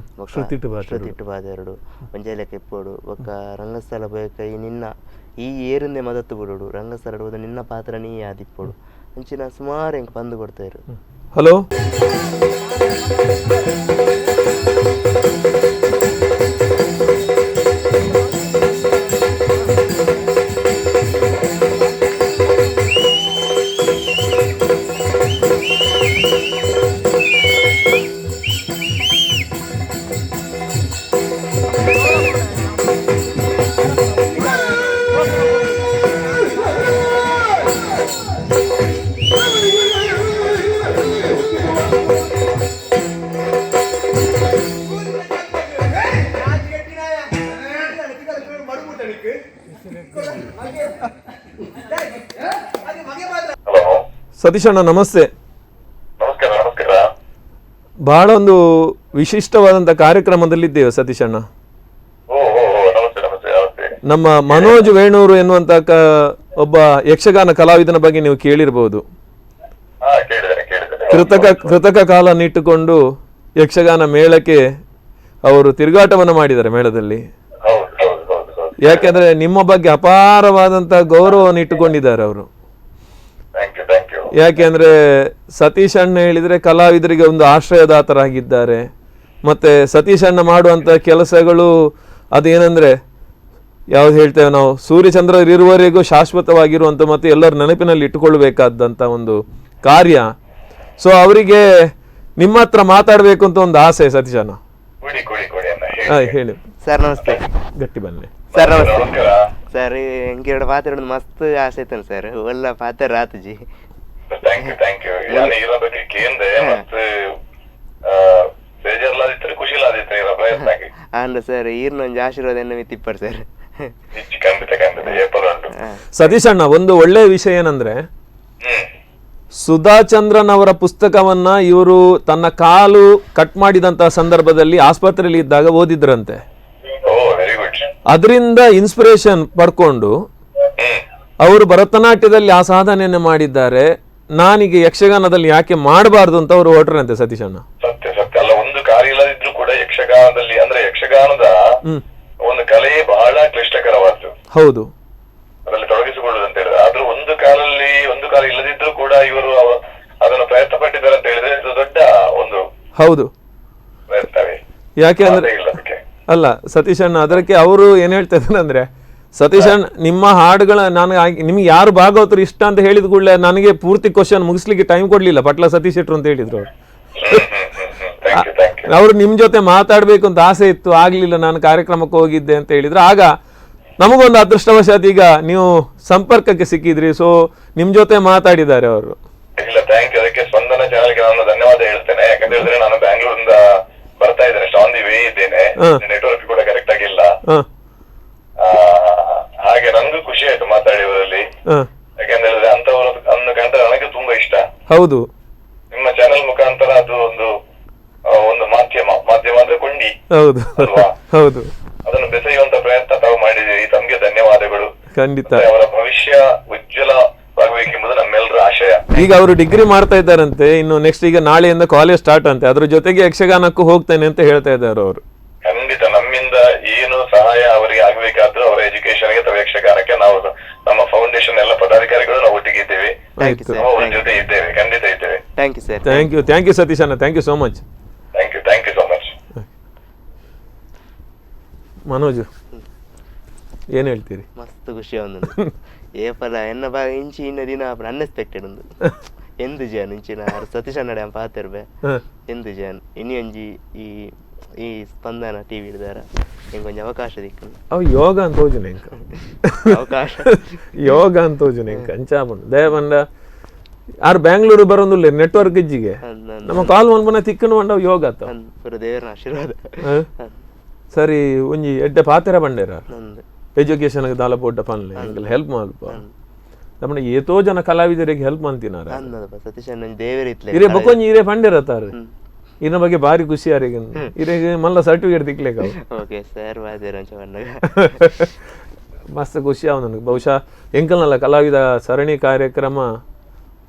ಶ್ರುತಿಟ್ಟು ಪಾತೆರಡು ಒಂಜೆ ಇಪ್ಪೋಡು ಬೊಕ್ಕ ರಂಗಸ್ಥಳ ಬೋಯಕ ಈ ನಿನ್ನ ಈ ಏರಿಂದೆ ಮದತ್ತು ಬಿಡೋಡು ರಂಗಸ್ಥಳ ಹೋದ ನಿನ್ನ ಪಾತ್ರ ನೀ ಆದಿಪ್ಪೋಡು ಅಂಚಿನ ಸುಮಾರು ಹೆಂಗೆ ಬಂದು ಕೊಡ್ತಾಯಿರು.
ಹಲೋ ಸತೀಶ್ ಅಣ್ಣ ನಮಸ್ತೆ.
ನಮಸ್ಕಾರ ನಮಸ್ಕಾರ.
ಬಹಳ ಒಂದು ವಿಶಿಷ್ಟವಾದಂತ ಕಾರ್ಯಕ್ರಮದಲ್ಲಿದ್ದೇವೆ ಸತೀಶ್ ಅಣ್ಣ. ನಮ್ಮ ಮನೋಜ್ ವೇಣೂರು ಎನ್ನುವಂತ ಒಬ್ಬ ಯಕ್ಷಗಾನ ಕಲಾವಿದನ ಬಗ್ಗೆ ನೀವು ಕೇಳಿರಬಹುದು. ಕೃತಕ ಕಾಲನ್ನಿಟ್ಟುಕೊಂಡು ಯಕ್ಷಗಾನ ಮೇಳಕ್ಕೆ ಅವರು ತಿರುಗಾಟವನ್ನು ಮಾಡಿದ್ದಾರೆ ಮೇಳದಲ್ಲಿ. ಯಾಕೆಂದ್ರೆ ನಿಮ್ಮ ಬಗ್ಗೆ ಅಪಾರವಾದಂತಹ ಗೌರವವನ್ನು ಇಟ್ಟುಕೊಂಡಿದ್ದಾರೆ ಅವರು. ಯಾಕೆಂದ್ರೆ ಸತೀಶ್ ಅಣ್ಣ ಹೇಳಿದ್ರೆ ಕಲಾವಿದರಿಗೆ ಒಂದು ಆಶ್ರಯದಾತರಾಗಿದ್ದಾರೆ. ಮತ್ತೆ ಸತೀಶ್ ಅಣ್ಣ ಮಾಡುವಂತ ಕೆಲಸಗಳು ಅದೇನಂದ್ರೆ ಯಾವ್ದು ಹೇಳ್ತೇವೆ ನಾವು, ಸೂರ್ಯಚಂದ್ರರಿರುವವರೆಗೂ ಶಾಶ್ವತವಾಗಿರುವಂತ ಮತ್ತೆ ಎಲ್ಲರ ನೆನಪಿನಲ್ಲಿ ಇಟ್ಟುಕೊಳ್ಬೇಕಾದಂತ ಒಂದು ಕಾರ್ಯ. ಸೊ ಅವರಿಗೆ ನಿಮ್ಮ ಹತ್ರ ಮಾತಾಡ್ಬೇಕು ಅಂತ ಒಂದು ಆಸೆ ಸತೀಶ್ ಅಣ್ಣ. ಹೇಳಿ
ಸರ್. ನಮಸ್ತೆ.
ಗಟ್ಟಿ ಬನ್ನಿ
ಸರ್. ನಮಸ್ತೆ ಸರ್. ಎಂಕೆರಡು ಪಾತ್ರ ಮಸ್ತ್ ಆಸೆ ಇತ್ತು ಸರ್, ಒಳ್ಳೆ ಪಾತ್ರ ಆತುಜಿ.
Thank you thank you. ಯಾನ್ ಇರ ಬಗ್ಗೆ ಕೇಂದೆ ಮತ್ತೆ ಬೇಜಾರ್ಲಾದಿತ್ತರೆ ಖುಷಿಲಾದಿತ್ತರೆ ಇರ ಪ್ರಯತ್ನ ಆಗಿ
ಅಂಡ ಸರ್ ಈರ್ನ ಒಂಜಿ ಆಶೀರ್ವಾದ ಎನ್ನ ಮಿತ್ತಿಪ್ಪರ್ ಸರ್.
ಖಂಡಿತ ಖಂಡಿತ ಏಪಲ ಉಂಟು.
ಸತೀಶ್ ಅಣ್ಣ, ಒಂದು ಒಳ್ಳೆಯ ವಿಷಯ ಏನಂದ್ರೆ, ಸುಧಾ ಚಂದ್ರನ್ ಅವರ ಪುಸ್ತಕವನ್ನ ಇವರು ತನ್ನ ಕಾಲು ಕಟ್ ಮಾಡಿದಂತಹ ಸಂದರ್ಭದಲ್ಲಿ ಆಸ್ಪತ್ರೆಯಲ್ಲಿ ಇದ್ದಾಗ ಓದಿದ್ರಂತೆ. ಅದರಿಂದ ಇನ್ಸ್ಪಿರೇಷನ್ ಪಡ್ಕೊಂಡು ಅವರು ಭರತನಾಟ್ಯದಲ್ಲಿ ಆ ಸಾಧನೆಯನ್ನು ಮಾಡಿದ್ದಾರೆ. ನಾನೀಗ ಯಕ್ಷಗಾನದಲ್ಲಿ ಯಾಕೆ ಮಾಡಬಾರ್ದು ಅಂತ ಅವರು ಹೊರಟ್ರಂತೆ ಸತೀಶ್ ಅಣ್ಣ.
ಸತ್ಯ ಸತ್ಯ ಅಲ್ಲ, ಒಂದು ಕಾರ್ಯ ಇಲ್ಲದಿದ್ರು ಕೂಡ ಯಕ್ಷಗಾನದಲ್ಲಿ ಅಂದ್ರೆ ಯಕ್ಷಗಾನದ ಒಂದು ಕಲೆ ಬಹಳ ಕ್ಲಿಷ್ಟಕರವಾದ್ದು.
ಹೌದು,
ಅದರಲ್ಲಿ ತೊಡಗಿಸಿಕೊಳ್ಳುವುದು ಅಂತ ಹೇಳಿದ್ರೆ. ಆದ್ರೂ ಒಂದು ಕಾಲಲ್ಲಿ ಒಂದು ಕಾಲ ಇಲ್ಲದಿದ್ರು ಕೂಡ ಇವರು ಅದನ್ನು ಪ್ರಯತ್ನ ಪಟ್ಟಿದ್ದಾರೆ ಅಂತ ಹೇಳಿದ್ರೆ ಇದು ದೊಡ್ಡ ಒಂದು
ಹೌದು
ಪ್ರಯತ್ನವೇ.
ಯಾಕೆ ಅಂದ್ರೆ ಅಲ್ಲ ಸತೀಶ್ ಅಣ್ಣ, ಅದಕ್ಕೆ ಅವರು ಏನ್ ಹೇಳ್ತಾ ಇದ್ದಾರೆ ಅಂದ್ರೆ, Satish, ನಿಮ್ಮ ಹಾಡುಗಳ ನಾನು ನಿಮ್ಗೆ ಯಾರು ಭಾಗವತರು ಇಷ್ಟ ಅಂತ ಹೇಳಿದ ಕೂಡಲೇ ನನಗೆ ಪೂರ್ತಿ ಕ್ವಶನ್ ಮುಗಿಸ್ಲಿಕ್ಕೆ ಟೈಮ್ ಕೊಡ್ಲಿಲ್ಲ. ಪಟ್ಲ ಸತೀಶ್ ಶೆಟ್ರು ಅಂತ ಹೇಳಿದ್ರು ಅವರು.
Thank you, thank you.
ಅವರು ನಿಮ್ ಜೊತೆ ಮಾತಾಡ್ಬೇಕು ಅಂತ ಆಸೆ ಇತ್ತು, ಆಗ್ಲಿಲ್ಲ, ನಾನು ಕಾರ್ಯಕ್ರಮಕ್ಕೆ ಹೋಗಿದ್ದೆ ಅಂತ ಹೇಳಿದ್ರು. ಆಗ ನಮಗೊಂದು ಅದೃಷ್ಟವಶಾತ್ ಈಗ ನೀವು ಸಂಪರ್ಕಕ್ಕೆ ಸಿಕ್ಕಿದ್ರಿ, ಸೊ ನಿಮ್ ಜೊತೆ ಮಾತಾಡಿದ್ದಾರೆ ಅವರು.
ಇಲ್ಲ, thank you. ಅದಕ್ಕೆ ಸ್ಪಂದನ ಚಾನೆಲ್ಗೆ ನಾನು ಧನ್ಯವಾದ ಹೇಳ್ತೇನೆ. ಯಾಕಂತ ಹೇಳಿದ್ರೆ ನಾನು ಬ್ಯಾಂಗ್ಳೂರಿಂದ ಬರ್ತಾ ಇದ್ದೇನೆ, on the way ಇದ್ದೇನೆ, ನೆಟ್ವರ್ಕ್ ಕೂಡ ಕರೆಕ್ಟ್ ಆಗಿಲ್ಲ. ಹಾಗೆ ನನ್ಗೂ ಖುಷಿ ಆಯ್ತು ಮಾತಾಡಿರೋದ್ರಲ್ಲಿ. ಯಾಕಂತ ಹೇಳಿದ್ರೆ ಅಂತವರು ಅನ್ನು ಕಂಡ್ರೆ ನನಗೆ ತುಂಬಾ ಇಷ್ಟ.
ಹೌದು.
ನಿಮ್ಮ ಚಾನೆಲ್ ಮುಖಾಂತರ ಅದು ಒಂದು ಒಂದು ಮಾಧ್ಯಮ, ಮಾಧ್ಯಮ ಅಂದ್ರೆ ಕೊಂಡಿ.
ಹೌದು ಹೌದು.
ಅದನ್ನು ಬೆಸೆಯುವಂತ ಪ್ರಯತ್ನ ತಾವು ಮಾಡಿದ್ದೀರಿ, ತಮ್ಗೆ ಧನ್ಯವಾದಗಳು.
ಖಂಡಿತ.
ಅವರ ಭವಿಷ್ಯ ಉಜ್ವಲವಾಗಬೇಕೆಂಬುದು ನಮ್ಮೆಲ್ಲರ ಆಶಯ.
ಈಗ ಅವರು ಡಿಗ್ರಿ ಮಾಡ್ತಾ ಇದ್ದಾರಂತೆ, ಇನ್ನು ನೆಕ್ಸ್ಟ್ ಈಗ ನಾಳೆಯಿಂದ ಕಾಲೇಜ್ ಸ್ಟಾರ್ಟ್ ಅಂತೆ, ಅದ್ರ ಜೊತೆಗೆ ಯಕ್ಷಗಾನಕ್ಕೂ ಹೋಗ್ತೇನೆ ಅಂತ ಹೇಳ್ತಾ ಇದ್ದಾರೆ ಅವರು.
ಖಂಡಿತ ನಮ್ಮಿಂದ ಏನು ಸಹಾಯ ಅವರಿಗೆ ಆಗ್ಬೇಕಾದ್ರೂ ಅವರ ಎಜುಕೇಶನ್ ಗೆ ಅಥವಾ ಯಕ್ಷಗಾನಕ್ಕೆ ನಾವು ನಮ್ಮ ಫೌಂಡೇಶನ್ ಎಲ್ಲ ಪದಾಧಿಕಾರಿಗಳು ನಾವು ಒಟ್ಟಿಗೆ ಇದ್ದೇವೆ, ನಾವು ಅವರ ಜೊತೆ ಇದ್ದೇವೆ, ಖಂಡಿತ ಇದ್ದೇವೆ.
Thank you sir.
Thank you, thank you Satish ಅಣ್ಣ, thank you so much.
Thank you, thank you so much.
Manoj, ಏನ್ ಹೇಳ್ತೀರಿ?
ಮಸ್ತ್ ಖುಷಿ ಒಂದು ಏಪಲ ಎನ್ನ ಬಾ ಇಂಚಿ ಇನ್ನ ದಿನ ಅನ್ಎಕ್ಸ್ಪೆಕ್ಟೆಡ್ ಒಂದು ಎಂದು ಜಾನ್ ಇಂಚಿನ ಸತೀಶ್ ಅಣ್ಣಡೆ ಪಾತಿರ್ಬೆ ಎಂದು ಜಾನ್ ಇನಿ ಒಂಜಿ ಈ ಈ ಸ್ಪಂದನ ಟಿವಿ ಹಿಡಿದಾರ ಎಂಕೊಂಜಿ ಅವಕಾಶ ದಿಕ್ಕು.
ಅವು ಯೋಗ ಅಂತ ಹೋಜುನೆ ಇಂಕ
ಅವಕಾಶ
ಯೋಗ ಅಂತ ಹೋಜುನೆ ಇಂಕ ಅಂಚಾ ಬಂಡು ದಯ ಬಂಡ ಆರ್ ಬ್ಯಾಂಗ್ಳೂರು ಬರೋದಿಲ್ಲ ನೆಟ್ವರ್ಕ್ ಇಜ್ಜಿಗೆ ನಮ್ಮ ಕಾಲ್ ಮನ್ಪನ ತಿಕ್ಕನು ಬಂಡ ಯೋಗ ಆತ
ದೇವರ ಆಶೀರ್ವಾದ.
ಸರಿ, ಒಂಜಿ ಎಡ್ಡೆ ಪಾತೆರ ಬಂಡೇರ ಎಜುಕೇಶನ್ ದಾಲ ಪೋಡ್ಡ ಪನ್ಲೆ ಎಂಕಲ್ ಹೆಲ್ಪ್ ಮಲ್ಪ ನಮ್ಮನೆ ಏತೋ ಜನ ಕಲಾವಿದರಿಗೆ ಹೆಲ್ಪ್ ಮಂತಿನಾರ
ಸತೀಶ್ ದೇವರ
ಇರೇ ಬೊಕೊಂಜಿ ಇರೇ ಪಂಡಿರತ್ತಾರೆ ಇನ್ನ ಬಗ್ಗೆ ಭಾರಿ ಖುಷಿ ಯಾರಿಗೆ ಇರೆಗೆ ಮಲ್ಲ ಸರ್ಟಿಫಿಕೇಟ್ ತಿಕ್ಲೇಕ.
ಓಕೆ ಸರ್,
ಮಸ್ತ್ ಖುಷಿ ಅವ ನನಗೆ. ಬಹುಶಃ ಎಂಕಲ್ನಲ್ಲ ಕಲಾವಿದ ಸರಣಿ ಕಾರ್ಯಕ್ರಮ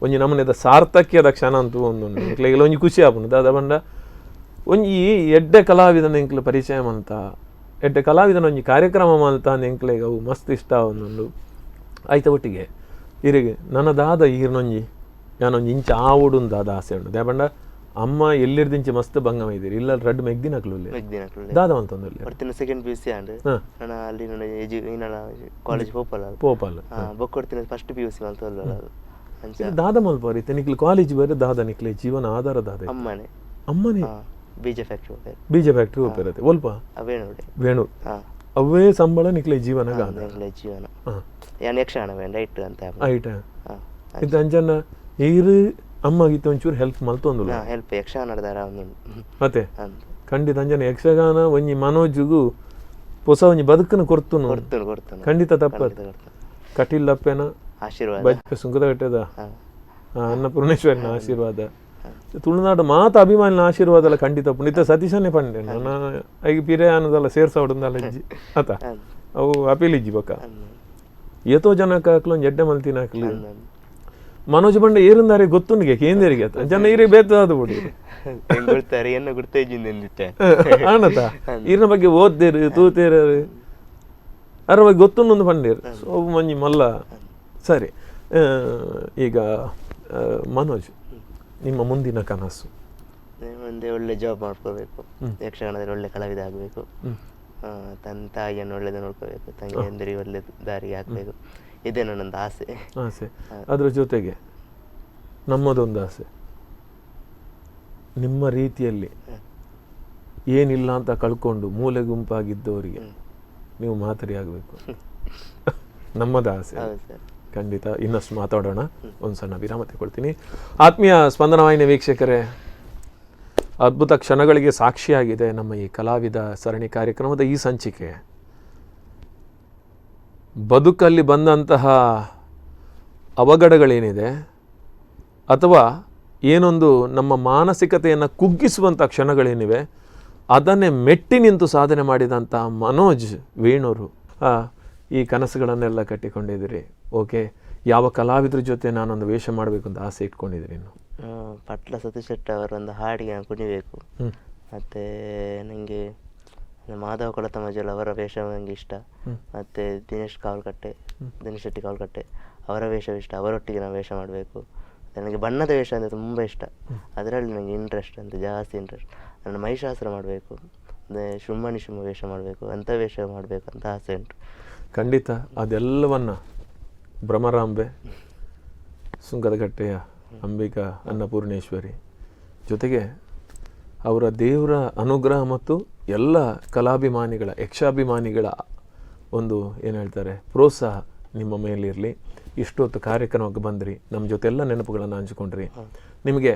ಒಂಜಿ ನಮ್ಮನೆದ ಸಾರ್ಥಕ್ಯದ ಕ್ಷಣ ಅಂತೂ ಒಂದು ಎಂಕ್ಲೆಗೆಲ್ಲ ಒಂಜಿ ಖುಷಿ ಆಪುಂಡು. ದಾದ ಬಂಡ ಒಂಜಿ ಎಡ್ಡೆ ಕಲಾವಿದನ ಎಂಕ್ಲೆ ಪರಿಚಯ ಮಂತ, ಎಡ್ಡೆ ಕಲಾವಿದನ ಒಂಜಿ ಕಾರ್ಯಕ್ರಮ ಮಲ್ತ ಎಂಕ್ಲೆಗೆ ಅವು ಮಸ್ತ್ ಇಷ್ಟ ಒಂದೊಂದು ಆಯ್ತ. ಒಟ್ಟಿಗೆ ಇರಿಗೆ ನನ್ನ ದಾದ ಈರ್ನೊಂಜಿ ನಾನೊಂಜಿ ಇಂಚ ಆವುಡು ದಾದ ಆಸೆ ಉಂಟು. ದಾದ ಅಮ್ಮ ಎಲ್ಲಿರ್ದಿಂಚಿ ಮಸ್ತ್ ಭಂಗ ಇದ್ದೀರಿ ಇಲ್ಲ ರಡ್ಡ್ ಮೆಗ್ದಿನಕ್ಲು ದಾದ ಅಂತಂದು
ಹೊರ್ತಿನ second P U C and ನಾನು ಅಲ್ಲಿ ನನ್ನ college ಪೋಪಲ್
ಪೋಪಲ್
ಬೊಕ್ಕೊಡ್ತಿನ first P U C ಅಂತ
ದಾದ ಮಲ್ಪಾರಿ ನಿಕ್ಲು ಕಾಲೇಜ್ ಬೇರೆ ದಾದ ನಿಕ್ಲೆ ಜೀವನ ಆಧಾರ ದಾದ
ಅಮ್ಮನೆ
ಅಮ್ಮನೆ
ಬೀಜ ಫ್ಯಾಕ್ಟ್ರಿ ಹೋಗ್ತಾರೆ,
ಬೀಜ ಫ್ಯಾಕ್ಟ್ರಿ ಹೋಗ್ತಿರತ್ತೆ ಒಲ್ಪ ವೇಣೂರು ಅವೇ ಸಂಬಳ ನಿಕ್ಲೆ ಜೀವನ
ಜೀವನ ಯಾನ್ ಯಕ್ಷಗಾನ ಬೇಡ ರೈಟ್ ಅಂತ
ಐಟ ಇದು ಅಂಜನ ಈರು ಅಮ್ಮಗೆ ಒಂಚೂರು ಹೆಲ್ಪ್ ಮಲ್ತೊಂದುಲ್ಲ
ಹೆಲ್ಪ್ ಯಕ್ಷಗಾನದಾರ
ಮತ್ತೆ ಖಂಡಿತ ಅಂಜನ ಯಕ್ಷಗಾನ ಒಂಜಿ ಮನೋಜ್ಗೂ ಹೊಸ ಒಂಜಿ ಬದುಕನ್ನು ಕೊರ್ತುನು
ಕೊಡ್ತುನು
ಖಂಡಿತ ತಪ್ಪ ಕಟೀಲಪ್ಪೇನ
ಆಶೀರ್ವಾದ
ಬಜ್ಪೆ ಸುಂಕದಕಟ್ಟೆದ ಅನ್ನಪೂರ್ಣೇಶ್ವರನ ಆಶೀರ್ವಾದ ತುಳುನಾಡು ಮಾತ ಅಭಿಮಾನಿನ ಆಶೀರ್ವಾದ ಎಲ್ಲ ಖಂಡಿತ ಪುನೀತ ಸತೀಶನೇ ಪಂಡೆ ನನ್ನ ಐಗೆ ಪಿರೆ ಅನ್ನೋದಲ್ಲ ಸೇರ್ಸಾವಡಂದಲ್ಲ ಇಜ್ಜಿ ಆತ ಅವು ಅಪೀಲ್ ಇಜ್ಜಿ ಬೊಕ್ಕ ಏತೋ ಜನಕ್ಕೆ ಹಾಕ್ಲು ಒಂಜಿ ಎಡ್ಡೆ ಮಲ್ತಿನ ಹಾಕ್ಲು ಮನೋಜ್ ಬಂಡೆ ಏರುಂದಾರೆ ಗೊತ್ತುನಿಗೆ ಕೇಂದ್ರಿಗೆ ಆತ ಜನ ಈರೆ ಬೇತದ ಬಿಡಿ
ಗುರ್ತಾರೆ ಎನ್ನ ಗುರ್ತೇಜಿಂದ
ಆನತ ಈರಿನ ಬಗ್ಗೆ ಓದ್ದೇರು ತೂತೇರು ಅದ್ರ ಬಗ್ಗೆ ಗೊತ್ತುಂಡು ಪಂಡೇರು ಸೊ ಮಂಜಿ ಮಲ್ಲ. ಸರಿ, ಈಗ ಮನೋಜ್ ನಿಮ್ಮ ಮುಂದಿನ ಕನಸು?
ಮುಂದೆ ಒಳ್ಳೆ ಜಾಬ್ ಮಾಡ್ಕೋಬೇಕು, ಯಕ್ಷಗಾನದಲ್ಲಿ ಒಳ್ಳೆ ಕಲಾವಿದ ಆಗಬೇಕು, ತನ್ನ ತಾಯಿಯನ್ನು ಒಳ್ಳೆದು ನೋಡ್ಕೋಬೇಕು, ತಂಗಿಯಂದಿರಿಗೆ ಒಳ್ಳೆ ದಾರಿಗೆ ಹಾಕಬೇಕು, ಇದೇ ನನ್ನೊಂದು ಆಸೆ.
ಆಸೆ. ಅದರ ಜೊತೆಗೆ ನಮ್ಮದೊಂದು ಆಸೆ, ನಿಮ್ಮ ರೀತಿಯಲ್ಲಿ ಏನಿಲ್ಲ ಅಂತ ಕಳ್ಕೊಂಡು ಮೂಲೆ ಗುಂಪಾಗಿದ್ದವರಿಗೆ ನೀವು ಮಾದರಿ ಆಗಬೇಕು, ನಮ್ಮದ ಆಸೆ. ಖಂಡಿತ ಇನ್ನಷ್ಟು ಮಾತಾಡೋಣ, ಒಂದು ಸಣ್ಣ ವಿರಾಮ ತಗೊಳ್ತೀನಿ. ಆತ್ಮೀಯ ಸ್ಪಂದನ ವಾಹಿನಿ ವೀಕ್ಷಕರೇ, ಅದ್ಭುತ ಕ್ಷಣಗಳಿಗೆ ಸಾಕ್ಷಿಯಾಗಿದೆ ನಮ್ಮ ಈ ಕಲಾವಿದ ಸರಣಿ ಕಾರ್ಯಕ್ರಮದ ಈ ಸಂಚಿಕೆ. ಬದುಕಲ್ಲಿ ಬಂದಂತಹ ಅವಘಡಗಳೇನಿದೆ ಅಥವಾ ಏನೊಂದು ನಮ್ಮ ಮಾನಸಿಕತೆಯನ್ನು ಕುಗ್ಗಿಸುವಂಥ ಕ್ಷಣಗಳೇನಿವೆ ಅದನ್ನೇ ಮೆಟ್ಟಿ ನಿಂತು ಸಾಧನೆ ಮಾಡಿದಂಥ ಮನೋಜ್ ವೇಣೂರು ಈ ಕನಸುಗಳನ್ನೆಲ್ಲ ಕಟ್ಟಿಕೊಂಡಿದ್ದೀರಿ. ಓಕೆ, ಯಾವ ಕಲಾವಿದ್ರ ಜೊತೆ ನಾನೊಂದು ವೇಷ ಮಾಡಬೇಕು ಅಂತ ಆಸೆ ಇಟ್ಕೊಂಡಿದ್ದೀರಿ ನೀವು?
ಪಟ್ಲ ಸತೀಶ್ ಶೆಟ್ಟಿ ಅವರ ಒಂದು ಹಾಡಿಗೆ ನಾನು ಕುಣಿಬೇಕು, ಮತ್ತು ನನಗೆ ಮಾಧವ ಕೊಳತಮಜಲ್ ಅವರ ವೇಷ ನನಗೆ ಇಷ್ಟ, ಮತ್ತು ದಿನೇಶ್ ಕಾವಲ್ಕಟ್ಟೆ, ದಿನೇಶ್ ಶೆಟ್ಟಿ ಕಾವಲ್ಕಟ್ಟೆ ಅವರ ವೇಷ ಇಷ್ಟ, ಅವರೊಟ್ಟಿಗೆ ನಾನು ವೇಷ ಮಾಡಬೇಕು. ನನಗೆ ಬಣ್ಣದ ವೇಷ ಅಂದರೆ ತುಂಬ ಇಷ್ಟ, ಅದರಲ್ಲಿ ನನಗೆ ಇಂಟ್ರೆಸ್ಟ್ ಅಂತ ಜಾಸ್ತಿ ಇಂಟ್ರೆಸ್ಟ್. ನನ್ನ ಮಹಿಷಾಸುರ ಮಾಡಬೇಕು, ಅಂದರೆ ಶುಂಭ ನಿಶುಂಭ ವೇಷ ಮಾಡಬೇಕು, ಅಂಥ ವೇಷ ಮಾಡಬೇಕು ಅಂತ ಆಸೆ ಉಂಟು.
ಖಂಡಿತ ಅದೆಲ್ಲವನ್ನ ಭ್ರಮರಾಂಬೆ, ಸುಂಕದಕಟ್ಟೆಯ ಅಂಬಿಕಾ ಅನ್ನಪೂರ್ಣೇಶ್ವರಿ ಜೊತೆಗೆ ಅವರ ದೇವರ ಅನುಗ್ರಹ ಮತ್ತು ಎಲ್ಲ ಕಲಾಭಿಮಾನಿಗಳ, ಯಕ್ಷಾಭಿಮಾನಿಗಳ ಒಂದು ಏನು ಹೇಳ್ತಾರೆ ಪ್ರೋತ್ಸಾಹ ನಿಮ್ಮ ಮೇಲಿರಲಿ. ಇಷ್ಟೊತ್ತು ಕಾರ್ಯಕ್ರಮಕ್ಕೆ ಬಂದ್ರಿ, ನಮ್ಮ ಜೊತೆ ಎಲ್ಲ ನೆನಪುಗಳನ್ನು ಹಂಚಿಕೊಂಡ್ರಿ. ನಿಮಗೆ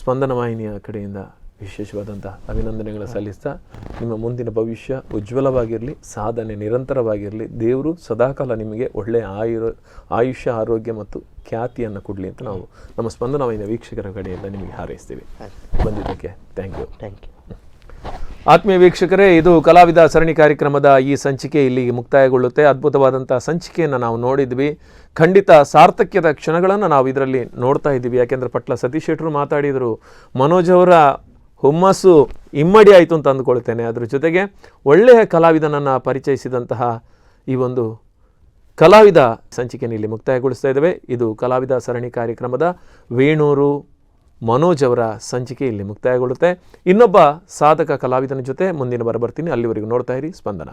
ಸ್ಪಂದನ ವಾಹಿನಿಯ ಕಡೆಯಿಂದ ವಿಶೇಷವಾದಂಥ ಅಭಿನಂದನೆಗಳ ಸಲ್ಲಿಸ್ತಾ, ನಿಮ್ಮ ಮುಂದಿನ ಭವಿಷ್ಯ ಉಜ್ವಲವಾಗಿರಲಿ, ಸಾಧನೆ ನಿರಂತರವಾಗಿರಲಿ, ದೇವರು ಸದಾಕಾಲ ನಿಮಗೆ ಒಳ್ಳೆಯ ಆಯುಷ್ಯ, ಆರೋಗ್ಯ ಮತ್ತು ಖ್ಯಾತಿಯನ್ನು ಕೊಡಲಿ ಅಂತ ನಾವು ನಮ್ಮ ಸ್ಪಂದನ ವಾಹಿನಿಯ ವೀಕ್ಷಕರ ಕಡೆಯಿಂದ ನಿಮಗೆ ಹಾರೈಸ್ತೀವಿ. ಬಂದಿದ್ದಕ್ಕೆ thank you.
Thank you.
ಆತ್ಮೀಯ ವೀಕ್ಷಕರೇ, ಇದು ಕಲಾವಿದ ಸರಣಿ ಕಾರ್ಯಕ್ರಮದ ಈ ಸಂಚಿಕೆ ಇಲ್ಲಿಗೆ ಮುಕ್ತಾಯಗೊಳ್ಳುತ್ತೆ. ಅದ್ಭುತವಾದಂಥ ಸಂಚಿಕೆಯನ್ನು ನಾವು ನೋಡಿದ್ವಿ. ಖಂಡಿತ ಸಾರ್ಥಕ್ಯದ ಕ್ಷಣಗಳನ್ನು ನಾವು ಇದರಲ್ಲಿ ನೋಡ್ತಾ ಇದ್ದೀವಿ. ಯಾಕೆಂದರೆ ಪಟ್ಲ ಸತೀಶ್ ಶೆಟ್ಟರು ಮಾತಾಡಿದರು, ಮನೋಜ್ ಅವರ ಹುಮ್ಮಸ್ಸು ಇಮ್ಮಡಿ ಆಯಿತು ಅಂತ ಅಂದುಕೊಳ್ತೇನೆ. ಅದರ ಜೊತೆಗೆ ಒಳ್ಳೆಯ ಕಲಾವಿದನನ್ನು ಪರಿಚಯಿಸಿದಂತಹ ಈ ಒಂದು ಕಲಾವಿದ ಸಂಚಿಕೆಯನ್ನು ಇಲ್ಲಿ ಮುಕ್ತಾಯಗೊಳಿಸ್ತಾ ಇದ್ದೇವೆ. ಇದು ಕಲಾವಿದ ಸರಣಿ ಕಾರ್ಯಕ್ರಮದ ವೇಣೂರು ಮನೋಜ್ ಅವರ ಸಂಚಿಕೆ ಇಲ್ಲಿ ಮುಕ್ತಾಯಗೊಳ್ಳುತ್ತೆ. ಇನ್ನೊಬ್ಬ ಸಾಧಕ ಕಲಾವಿದನ ಜೊತೆ ಮುಂದಿನ ವಾರ ಬರ್ತೀನಿ. ಅಲ್ಲಿವರೆಗೂ ನೋಡ್ತಾ ಇರಿ ಸ್ಪಂದನ.